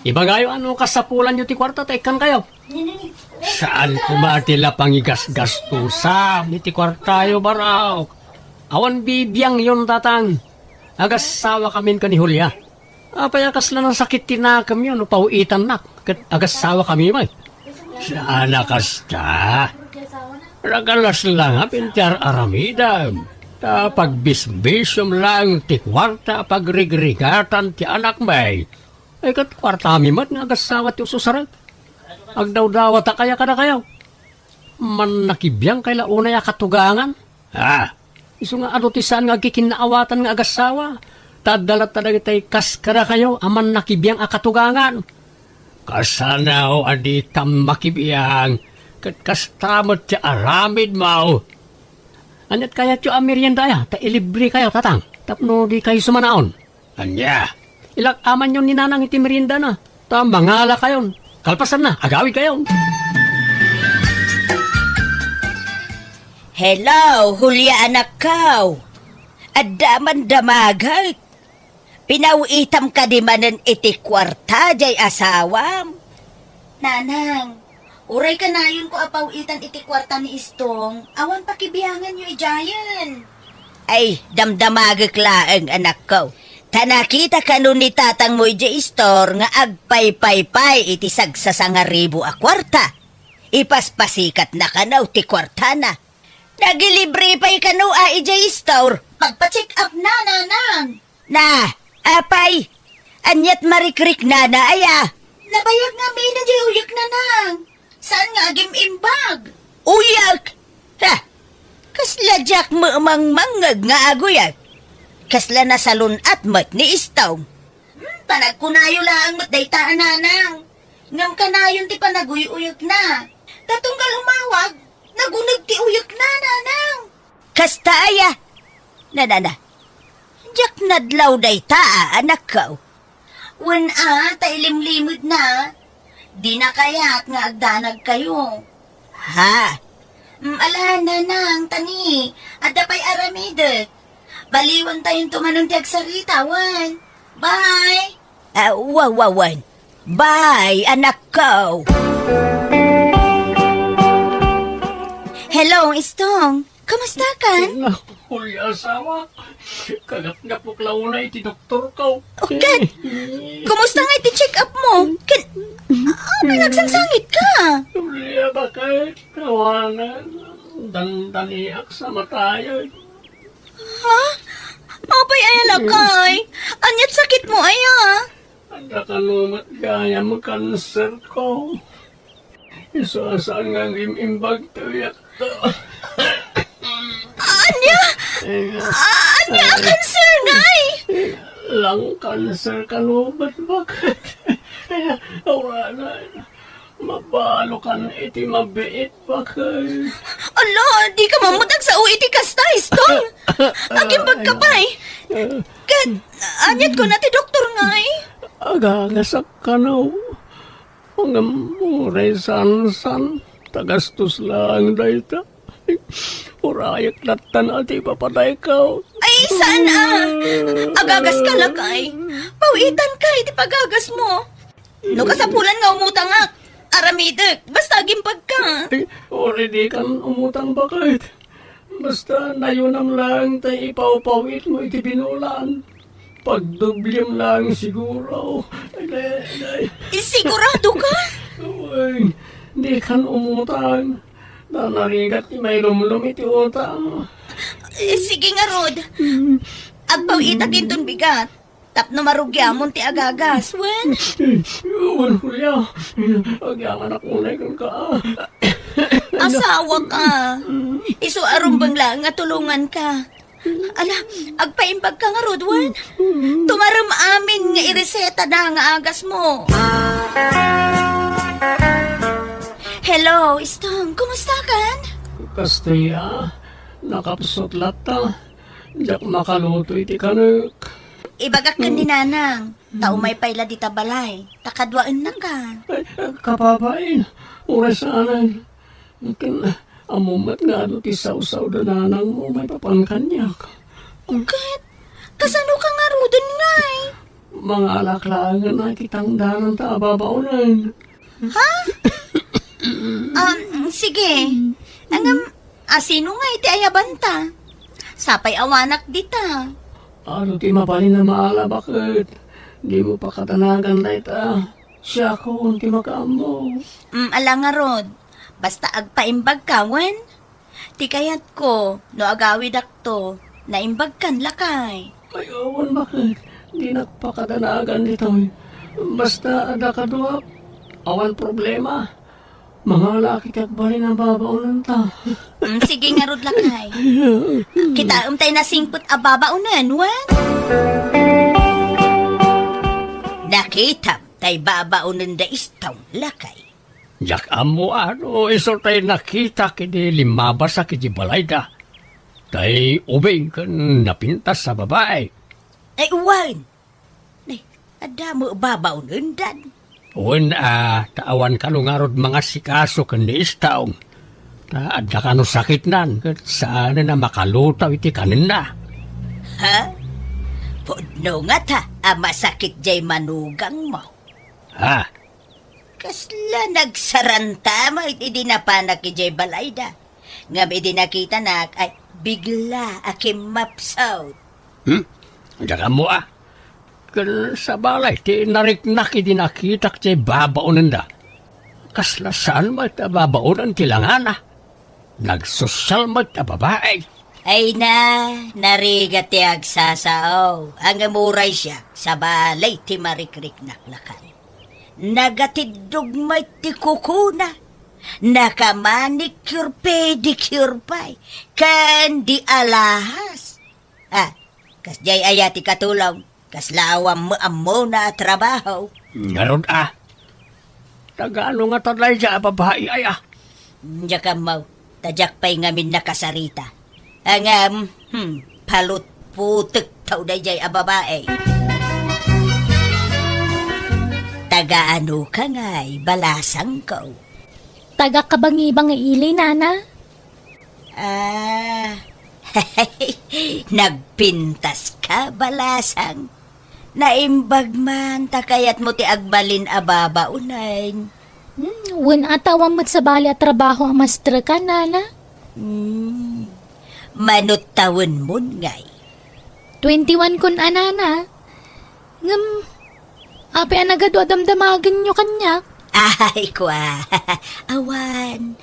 Ibagayo a no kasapulanyo ti kuarta ta ikkankayo. Saan koma ti la pangigasgastusam iti kuartayo, barok. Awan bibiangyon, Tatang. Agassawakamin ken ni Julia. Apay a kasla nasakit ti nakemyo no paw-itannak ket agassawakami met? Saan a kasta. Nagalas la ngamin ti ar-aramidem. Ta pagbisbisiom laeng ti kuarta a pagrigrigatam ti anakmi. Ay, ket kuartami met nga agassawa ti ususarek. Agdawdawatak aya kadakayo? Mannakibiangkay la unay a katugangan? Ha? Isu nga adu ti saan nga agkikinnaawatan nga agassawa, ta adda latta dagitay kas kadakayo a mannakibiang a katugangan. Kasano a ditam makibiang, ket kasta met ti aramidmo. Aniat kayatyo a merienda aya, ta ilibrekayo, Tatang, tapno dikayo sumanaon? Ania, ilak-amanyon ni Nanang iti meriendana, ta mangalakayon. Kalpasanna, agawidkayon. Hello, Julia anakko. Adda man damagek. Pinaw-itam kadi manen iti kuarta jay asawam? Nanang, Uray kanayonko a paw-itan iti kuarta ni Istong, awan pakibianganyo idiayen. Ay, damdamagek laeng, anakko. Ta nakita kano ni tatangmo idiay istor nga agpaypaypay iti sagsasangaribu a kuarta. Ipaspasikatna kano ti kuartana. Nagilibre pay kano a idiay istor. Pagpa-check up na, nanang. Na, apay, aniat marikriknana aya? Nabayag ngamin a diay uyekna, nang. Saan nga agim-imbag? Uyek? Ha! Kasla diak mamangmangngeg nga aguyek. Kasla nasalun-at met ni Istong. Hmm, panagkunayo laeng met dayta a nanang. Ngem kanayon ti panaguy-uyekna. Ta tunggal umawag, naguneg ti uyekna, nanang. Kasta aya? Nanana, diak nadlaw dayta a anakko. Wen a, ta ilimlimedna. Dina kayat nga agdanagkayo. Ha? Mm, ala, nanang, tani, adda pay aramidek. Baliwantayonto manen ti agsarita, wen. Bye! Ah, wa, wa, wen. Bye, anakko. Hello, Istong. Kumusta kan? Naku, Julia, asawa. Kagapgapok la unay ti doktorko. O, ket, kumusta nga iti check-up mo? Ket, ah, nagsangsangit ka? Julia, bakit? Kawanan, dandaniak sa matayen. Ha? Apay aya lakay? Aniat sakit mo aya? Adda kano met gayam kanser ko. Isu a saan nga agim-imbag ti uyekko. Ania? Eh, ania a kanser, ngay? Lung cancer kano met, bakit? Awanan. Mabalukan iti mabiit, bakit? Ala, di ka man met agsao iti kasta, Istong. Agimbag ka pay. Ket, aniat kuna ti doktor, ngay? Agagasak kano. Ngem uray saan-saan, ta gastos laeng dayta. Urayek lattan a ti papadayko. Ay, saan a? Agagas ka, lakay. Pawitan ka iti pagagas mo. No kasapulan nga umutangak, aramidek, basta agimbag ka. Ay, uray di kan umutang, bakit? Basta nayunam laeng ti ipawpawit mo iti binulan. Pagdoblem laeng siguro. Ay, ay, ay. Sigurado ka? Uy, di kan umutang. Nanarigat ti mailumlom iti utang. Eh, sige ngarud. Mm. Agpawitak inton bigat. Tapno marugiamon ti agagas, wen? Wen, Julia. Agyamanak unay kenka. Asawa ka. Isu a rumbeng laeng nga tulongan ka. Ala, agpaimbag ka ngarud, wen? Tumarem amin nga ireseta da nga agas mo. Hello, Istong. Kumusta kan? Kasta aya, nakapsut latta. Diak makaluto iti kanek. Ibagak ken ni Nanang, ta umay pay la dita balay, ta kaduaennaka. Ay, kababain, uray saanen. Ken, ammom met nga adu ti sawsaw da nanangmo maipapan kaniak. Ket, kasano ka ngaruden, ngay? Mangalak laengen a iti tangdananta a babaonen. Ha? Um, sige. Ngem, asino nga iti ayabanta? Sapay awanak dita. Adu ti mabalin a maala, baket? Dimo pakadanagan dayta. Siakon ti makaammo. Mm, ala ngarud. Basta agpaimbag ka, wen? Ti kayatko, no agawidakto, naimbagkan, lakay. Ay, awan, baket? Dinak pakadanagan ditoy. Basta adda kaduak, awan problema. Mangalak iti agbalin a babaonenta. Mm, sige ngarud, lakay. Kitaem tay nasingpet a babaonen, wen? Nakitam tay babaonen da Istong, lakay. Diak ammo a no isu tay nakitak idi limmabasak iti balayda. Tay ubing ken napintas a babai. Ay, wen. Ay, adda met babaonendan. Wen a, ta awan kano ngarud mangasikaso ken ni Istong. Ta adda kano sakitnan, ket saanen a makalutaw iti kanenna. Ha? Pudno ngata a masakit jay manugangmo. Ha? Kasla nagsaranta met idi napanak idiay balayda. Ngem idi nakitanak, ay, bigla a kimmapsut. Hmm? Diak ammo, a. Ken sabali ti nariknak idi nakitak ti babaonenda. Kasla saan met a babaonen ti langana. Nagsosyal met a babai. Ay na, narigat ti agsasao. Ngem uray siak, sabali ti marikriknak, lakay. Nagatiddog met ti kukuna. Nakamanicure, pedicure pay. Ken di alahas. Ah, kasdiay aya ti katulong? Kasla awan met ammona a trabaho? Ngarud, a. Taga ano ngata daydiay a babai aya? Diak ammo, ta diak pay ngamin nakasarita. Ngem, hmm, palutputekto daydiay a babai. Taga ano ka ngay, balasangko? Taga Kabangibangi ili, nana. Ah, nagpintas ka, balasang. Naimbag man, ta kayatmo ti agbalin a babaonen. Hmm, wen a ta awan met sabali a trabaho a maestra ka, nana? Hmm, mano tawenmon ngay? Twenty-one kon a, nana. Ngem, apay a nagadu a damdamagenyo kaniak? Ay, kua, awan.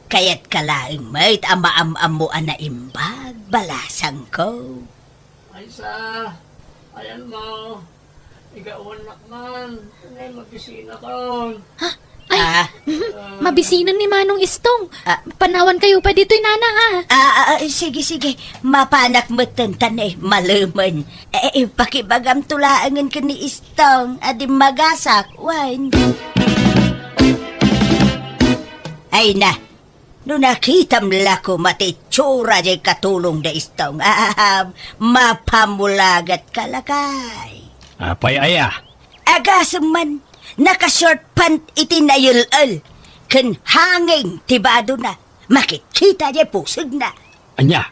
Kayatka laeng met a maam-ammo a naimbag, balasangko. Ay, sa, ayan mo. Igawannak man. Ay, mabisinak. Ha? Ay, ah, mhm. Mabisina ni Manong Istong. Ah. Panawan kayo pa ditoy, nana, ha? Ah, ah, ah, sige, sige. Mapanak metten, tan, eh, malemen. Eh, eh, pakibagamto laengen ken ni Istong a dimmagasak, wen. Ay na, no nakitam la koma ti itsura diay katulong da Istong, ah, mapamulagat ka, lakay. Apay aya? Agasem man, naka-short pant iti nayel-el, ken hanging ti badona, makitkita diay pusegna. Ania?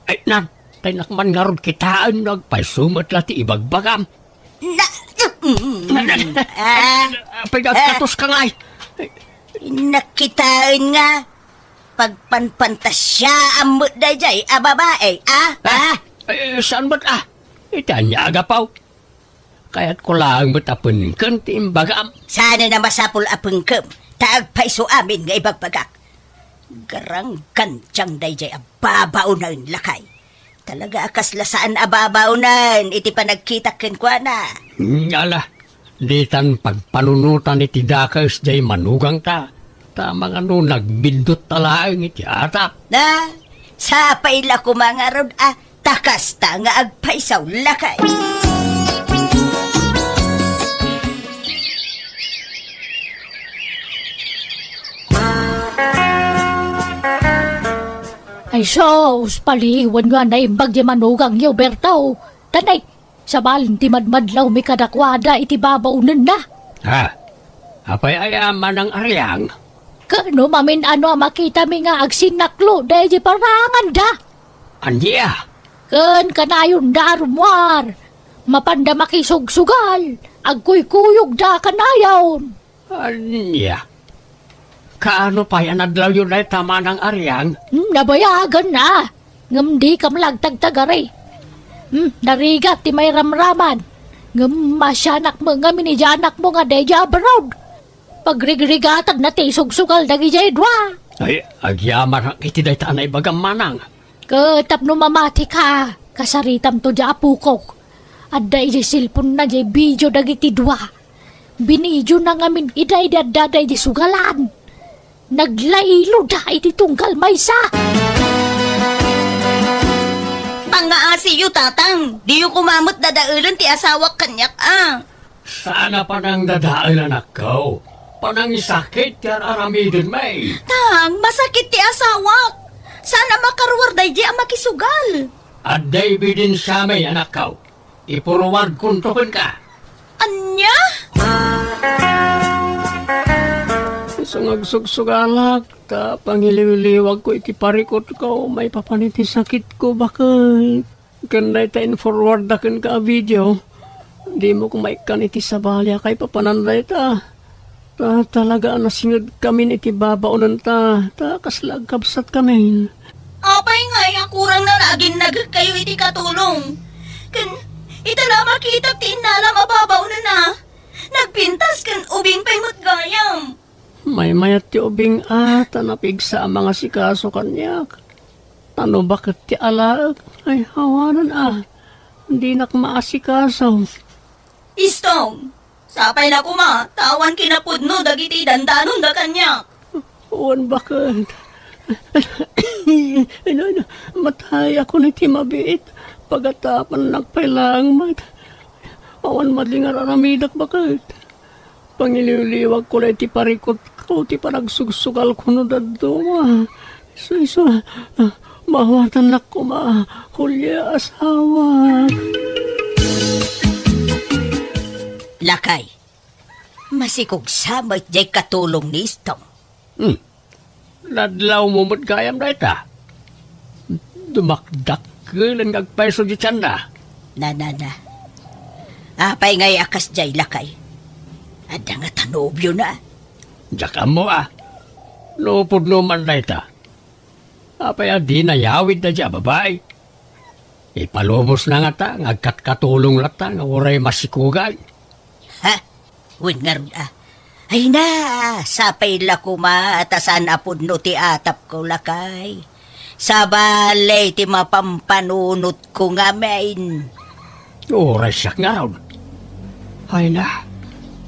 Ay, nagtaynak man ngarud kitaen no agpayso met la ti ibagbagam. Na, mm, ah, apay, ah, agkatos ka ngay? Nakitaen nga pagpanpantasiaam met daydiay a babai, ah? Ah, ah? Ay, saan met, ah? Iti ania a gapu? Kayatko laeng met a pengken ti imbagam. Saan a masapul a pengkem, ta agpayso amin nga ibagbagak. Garanggantiang daydiay a babaonen, lakay. Talaga a kasla saan a babaonen iti panagkitak kenkuana. Ala, ditan pagpanunotan iti dakes diay manugangta. Ta mangano nagbindot ta laeng iti atap. Na, sapay la koma ngarud a ta kasta nga agpayso, lakay. Ay sus, paliwanyo a naimbag diay manugangyo, Berto. Tanay, sabali ti madmadlawmi kadakuada iti babaonenna. Ha? Apay aya, Manang Ariang? Ken no mamin-ano a makitami nga agsinnaklo daydi paranganda. Ania? Ken kanayonda a rummuar, mapanda makisugsugal, agkuykuyogda kanayon. Ania? Kaano pay a nadlawyo dayta, Manang Ariang? Hmm, nabayagan na. Ngem dikam la agtagtagari. Hmm, narigat ti mairamraman. Ngem masianak met ngamin idiay anakmo nga daydi abroad. Pagrigrigatadna ti isugsugal dagidiay dua. Ay, agyamanak iti dayta a naibagam, Manang. Ket tapno mamatika, kasaritamto diay apokok. Adda idiay cellphone-na diay video dagiti dua. Binidiona ngamin ida idi adda daydi sugalan. Naglayloda iti tunggal maysa. Pangngaasiyo, Tatang. Diyo koma met dadaelen ti asawak kaniak, a. Saan a panangdadael, anakko. Panangisakit ti ar-aramidenmi. Tang, masakit ti asawak. Saan a makaruar daydi a makisugal. Adda ebidensiami, anakko. Ipuruardkonto kenka. Ania? Isu nga agsugsugalak, ta pangiliwliwagko iti parikutko, maipapan iti sakitko, baket. Ken dayta in-forwardda kenka a video, dimo koma ikkan iti sabali a kaipapanan dayta. Ta talaga a nasingedkamin iti babaonenta, ta kasla agkabsatkamin. Apay ngay a kurangna nga aginnagekkayo iti katulong? Ken ita la a makitak ti innalam a babaonenna, nagpintas ken ubing pay met gayam. Maymayat ti ubing a, ta napigsa a mangasikaso kaniak. Ta no baket ti alaek, ay awanen a, dinak maasikaso. Istong, sapay la koma, ta awan kinapudno dagiti dandanonda kaniak. Wen baket. Ino, ino, matayakon iti mabiit. Pagatapannak pay laeng met. Awan madling ar-aramidak baket. Pangiliwliwagko la iti parikutko ti panagsugsugalko no dadduma. Isu, isu, ah, maawatannak koma, Julia, asawa. Lakay, masikog sa met jay katulong ni Istong. Hmm. Nadlawmo met gayam dayta. Dumakdakkel nga agpayso ti tianna. Na, na, na. Apay ngay a kasdiay, lakay? Adda ngata nobiona? Diak ammo a. No pudno man dayta. Apay a di nayawid daydiay a babai? Ipalubosna ngata nga agkatkatulong latta nga uray masikogan. Ha? Wen ngarud a. Ay na, sapay la koma ta saan a pudno ti atapko, lakay. Sabali ti mapampanunotko ngamin. Uray siak ngarud. Ay na,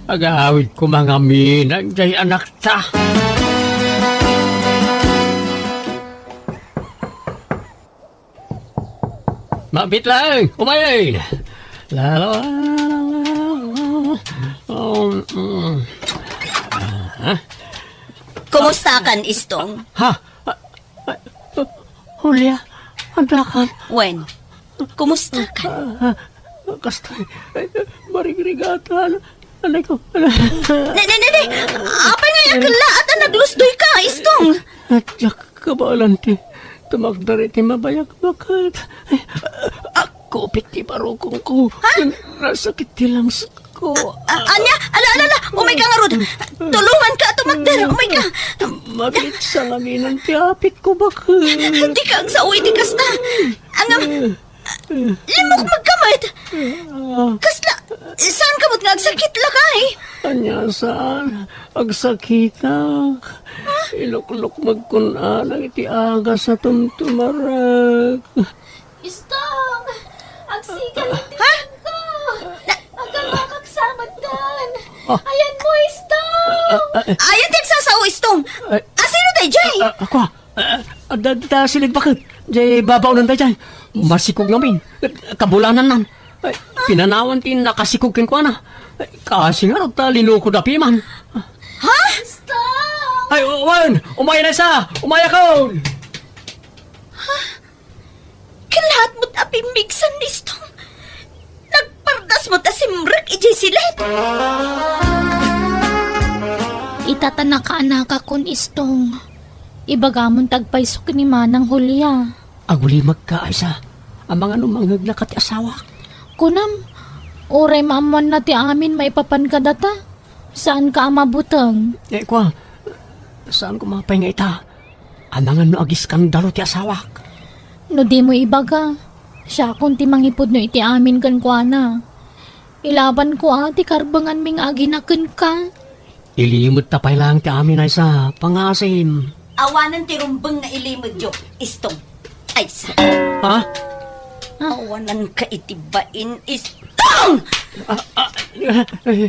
agawid koma ngamin jay anakta. Mabit laeng, umayen. La, la, la, la, la. Um, um. Ah, Kumustakan, Istong? Ha? Ah, ah, Julia, andakan? Wen, kumustakan? Ah, ah, kasta, eh, marigrigatan. Anay ko, anay. Ne, ne, ne, ne! Apay nga yakella at a naglusdoy ka, Istong? At yak kabalan ti tumagdar iti mabayag baket. Ay, akkupit ti barukong ko. Ha? Nasakit ti langsak ko. A-, ania? Ala, ala, ala! Umay ka ngarud! Tulongan ka a tumagdar! Umay ka! Mabitsa nga binan ti apit ko baket. Di ka agsao iti kasta! Angam, Limmukmeg ka met! Kasla, saan ka met nga agsakit, lakay? Ania saan? Agsakitak. Iluklukmegkon a dagiti agas a tumtumarek. Istong! Agsikan ti Ha? ko! Agawakak sa meddan! Ah. Ayanmo, Istong! Ah, ah, ah. Ayan ti agsasao, Istong! Ay. Asino daydiay? Ah, ah, ako, ah. Ah, adda dita silid baket. Jay babaonan daydiay. Masikog ngamin. Kabulanannan. Ay, pinanawan ti nakasikog kenkuana. Ay, kasi ngarud ta linuko da piman. Ha? Stop! Ay, o-, wen, umayakon! Umayakon! Kalaat met a pimmigsan ni Istong. Nagpardas met a simrek idiay silet. Ita ta nakaanakakon, Istong. Ibagamon ti agpayso ken ni Manang Julia. Agulimegka, Aisa. Amangan no mangngegnaka ti asawak. Kunam, uray maammoanna ti amin maipapan kadata, saanka a mabuteng. Eh, kua, saan ko mapay nga ita? Amangan no agiskandalo ti asawak. No dimo ibaga, siakon ti mangipudno iti amin kenkuana. Ilabanko a ti karbenganmi nga agina kenka. Ilimedta pay laeng ti amin, Aisa. Pangaasim. Awanen ti rumbeng nga ilimedyo, Istong. Aisa. Ha? Awananka iti bain, Istong! Ah, ah, eh,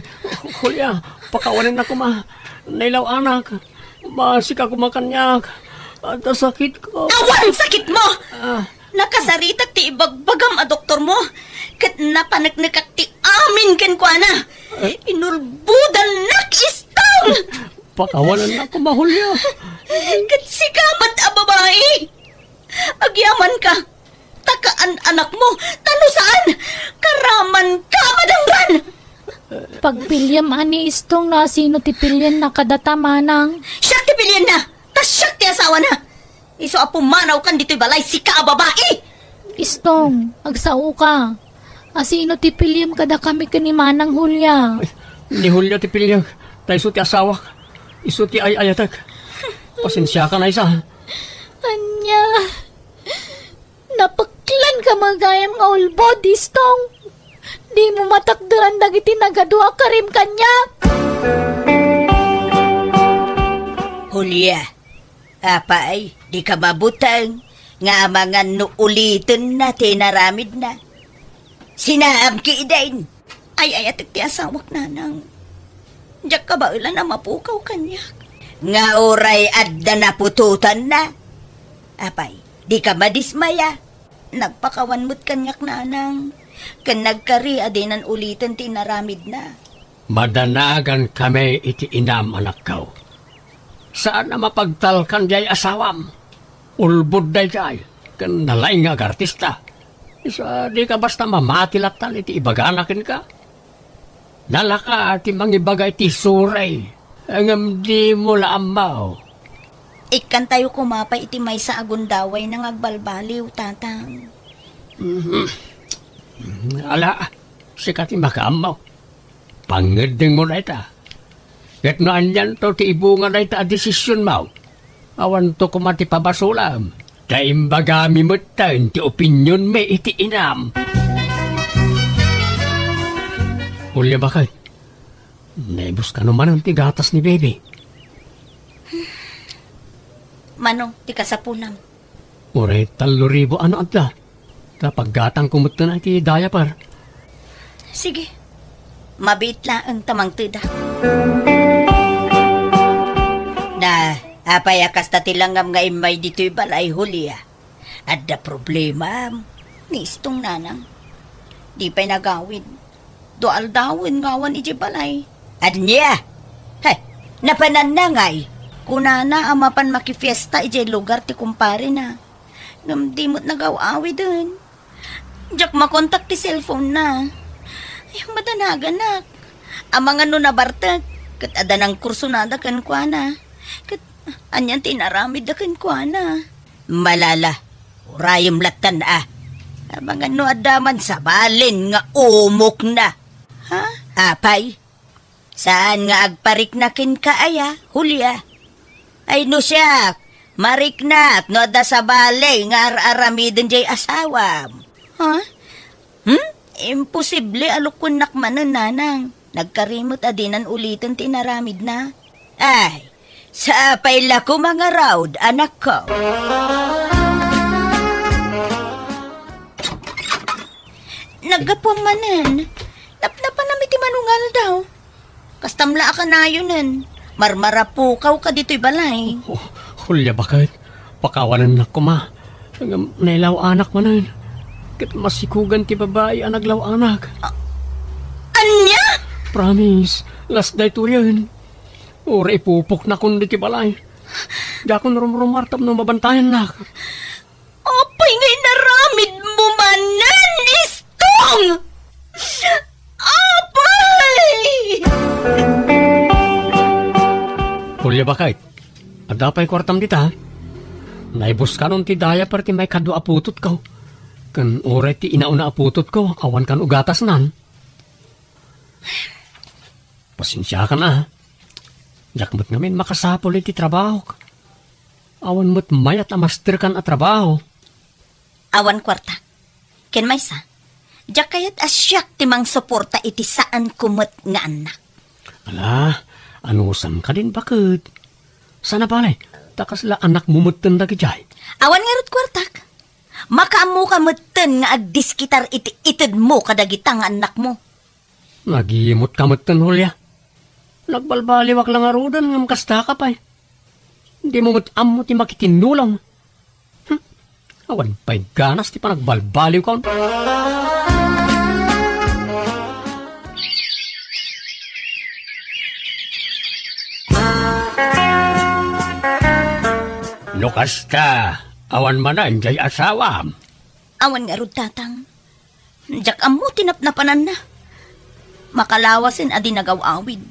Julia, pakawanennak koma. Nailaw-anak. Maasika koma kaniak. Adda sakitko. Awan sakitmo! Ah. Nakasaritak ti ibagbagam a doktormo, ket napaneknekak ti amin kenkuana. Eh? Inulbodannak, Istong! Pakawanennak koma, Julia. Ket sika met a babai, agyamanka, ta kaan-anakmo, ta no saan, karamanka a madanggan! Pagpiliam a ni Istong no asino ti pilienna kadata, Manang. Siak ti pilienna, ta siak ti asawana. Isu a pumanawkan ditoy balay, sika a babai! Istong, agsaoka. Asino ti piliem kadakami ken ni Manang Julia? Ay, ni Julia ti piliek. Ta isu ti asawak, isu ti ay-ayatek. Pasensiakan, Aisa. Ania? Napeklan ka met gayam nga ulbod, Istong. Dimo matakderan dagiti nagadua a karim kaniak. Julia, apay, dika mabuteng nga amangan no ulitenna ti inaramidna. Sinaam ketdin. Ay-ayatek ti asawak, nanang. Diak kabaelan a mapukaw kaniak. Nga uray adda naputotanna. Apay, dika madismaya. Nagpakawan met kaniak, nanang. Ken nagkari a dinan uliten ti inaramidna. Madanagankami iti inam, anakko. Saan a mapagtalkan diay asawam. Ulbod daydiay, ken nalaing nga agartista. Isu a dika basta mamati lattan iti ibagana kenka. Nalaka ti mangibaga iti suray, ngem dimo la ammo. Ikkantayo koma pay iti maysa a gundawayna nga agbalbaliw, Tatang. Mhm. Ala, sika ti makaammo. Pangngeddengmo dayta. Ket no anianto ti ibunga dayta a desisionmo, awanto koma ti pabasolam. Ta imbagami metten ti opinionmi iti inam. Julia, baket, naibus kano manen ti gatas ni Baby? Mano ti kasapunam? Uray tallo ribu a no adda. Ta paggatangko metten iti diaper. Sige. Mabiit laeng ta mangtedak. Da, apay a kasta ti langam nga immay ditoy balay, Julia? Adda problemam ni Istong, nanang. Di pay nagawid. Dua aldawen nga awan idiay balay. Ania? He, napananna ngay. Kunana a mapan makifiesta idiay lugar ti kumparena. Ngem di met nagaw-awiden. Diak makontak ti cellphone-na. Ay, madanaganak. Amangan no nabartek, ket adda nangkursonada kenkuana. Ket anian ti inaramidda kenkuana. Malala, urayem lattan a. Amangan no adda man sabalen nga umokna. Ha? Apay, saan nga agparikna kenka aya, Julia? Ay no siak, mariknak no adda sabali nga ar-aramiden diay asawam. Ha? Hmm? Imposible a lukuennak manen, nanang. Nagkari met a dinan uliten ti inaramidna. Ay, sapay la koma ngarud, anakko. Naggapuam manen. Napnapanam iti manungaldaw. Kastam la a kanayonen. Marmarapukawka ditoy balay. Oh, Julia, baket, pakawanennak koma. Ngem nailaw-anak manen. Ket masikogan ti babai a naglaw-anak. A-, ania? Promise, last daytoyen. Uray ipupoknakon ditoy balay. Diakon rumrumar tapno mabantayannak. Apay nga inaramidmo manen, Istong? Apay! Julia, baket, adda pay kuartam dita? Naibuskanon ti diaper ti maikadua a putotko. Ken uray ti inauna a putotko, awan kan ugatasnan. Pasensiakan a. Diak met ngamin makasapul iti trabahok. Awan met mayat a masterkan a trabaho. Awan kuarta. Ken maysa, diak kayat a siak ti mangsuporta iti saanko met nga annak. Ala, anusam kadin, baket. Saan a bale, ta kasla anakmo metten dagidiay. Awan ngarud kuartak. Makaammoka metten nga agdiskitar iti itedmo kadagita nga annakmo. Nagimot ka metten, Julia. Nagbalbaliwak la ngaruden ngem kasta ka pay. Dimo met ammo ti makitinnulang. Hm, awan pay ganas ti panagbalbaliwkon. No kasta, awan manen jay asawam? Awan ngarud, Tatang. Diak ammo ti napnapananna. Makalawasen a di nagaw-awid.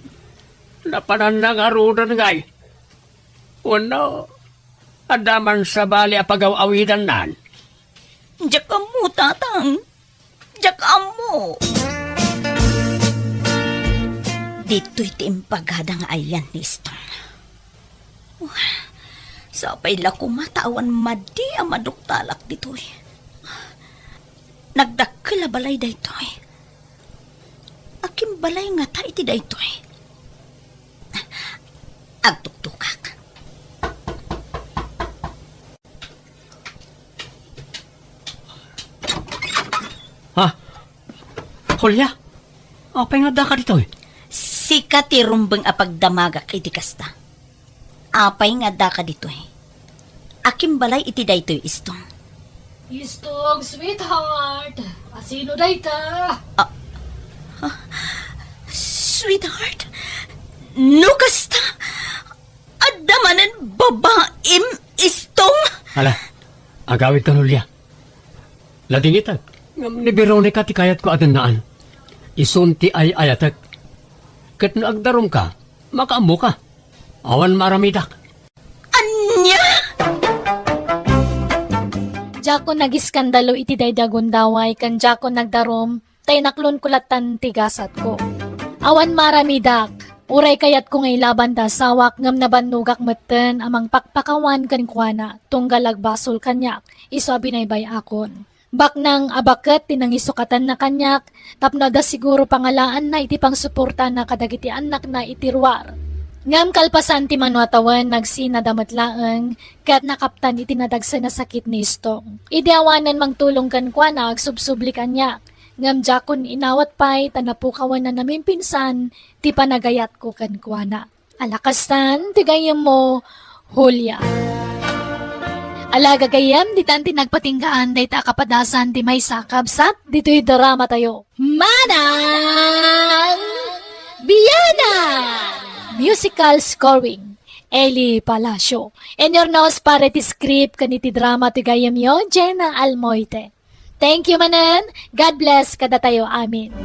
Napananna ngaruden ngay? Wenno, adda man sabali a pagaw-awidannan? Diak ammo, Tatang. Diak ammo. Ditoy ti imbagada nga ayan ni Stone. Sapay la koma ta awan madi a maduktalak ditoy. Nagdakkel a balay daytoy. Akin balay ngata iti daytoy? Agtuktukak. Ha? Julia? Apay nga addaka ditoy? Sika ti rumbeng a pagdamagak iti kasta. Apay nga addaka ditoy? Akin balay iti daytoy, Istong? Istong, sweetheart. Asino dayta? Ah, ah, sweetheart? No kasta, adda manen babaim, Istong? Ala, agawidka, Julia. Nadingitek, ngem ni Veronica ti kayatko a dennaan. Isun ti ay-ayatek. Ket no agdarumka, makaammoka. Awan maaramidak. Ania? Diakon nagiskandalo iti daydi a gundaway ken diakon nagdarum ta inaklonko lattan ti gasatko. Awan maaramidak, uray kayatko nga ilaban ti asawak ngem nabannogak metten a mangpakpakawan kenkuana tunggal agbasol kaniak isu a binaybay-akon. Baknang a baket ti nangisukatanna kaniak tapno adda siguro pangalaanna iti pangsuportana kadagiti annakna iti ruar. Ngem kalpasan ti mano a tawen, nagsinada met laeng ket nakaptan iti nadagsen a sakit ni Istong. Idi awanen mangtulong kenkuana, agsubsubli kaniak. Ngem diakon inawat pay ta napukawan a namimpinsan ti panagayatko kenkuana. Ala kastan ti gayyemmo, Julia. Ala gagayyem, ditan ti nagpatinggaan dayta a kapadasan ti maysa a kabsat ditoy drama tayo. Manang Biana! Musical scoring, Eli Palacio. And your nose para ti script ken iti drama ti gayyemyo, Jenna Almoite. Thank you manen. God bless kadatayo amin.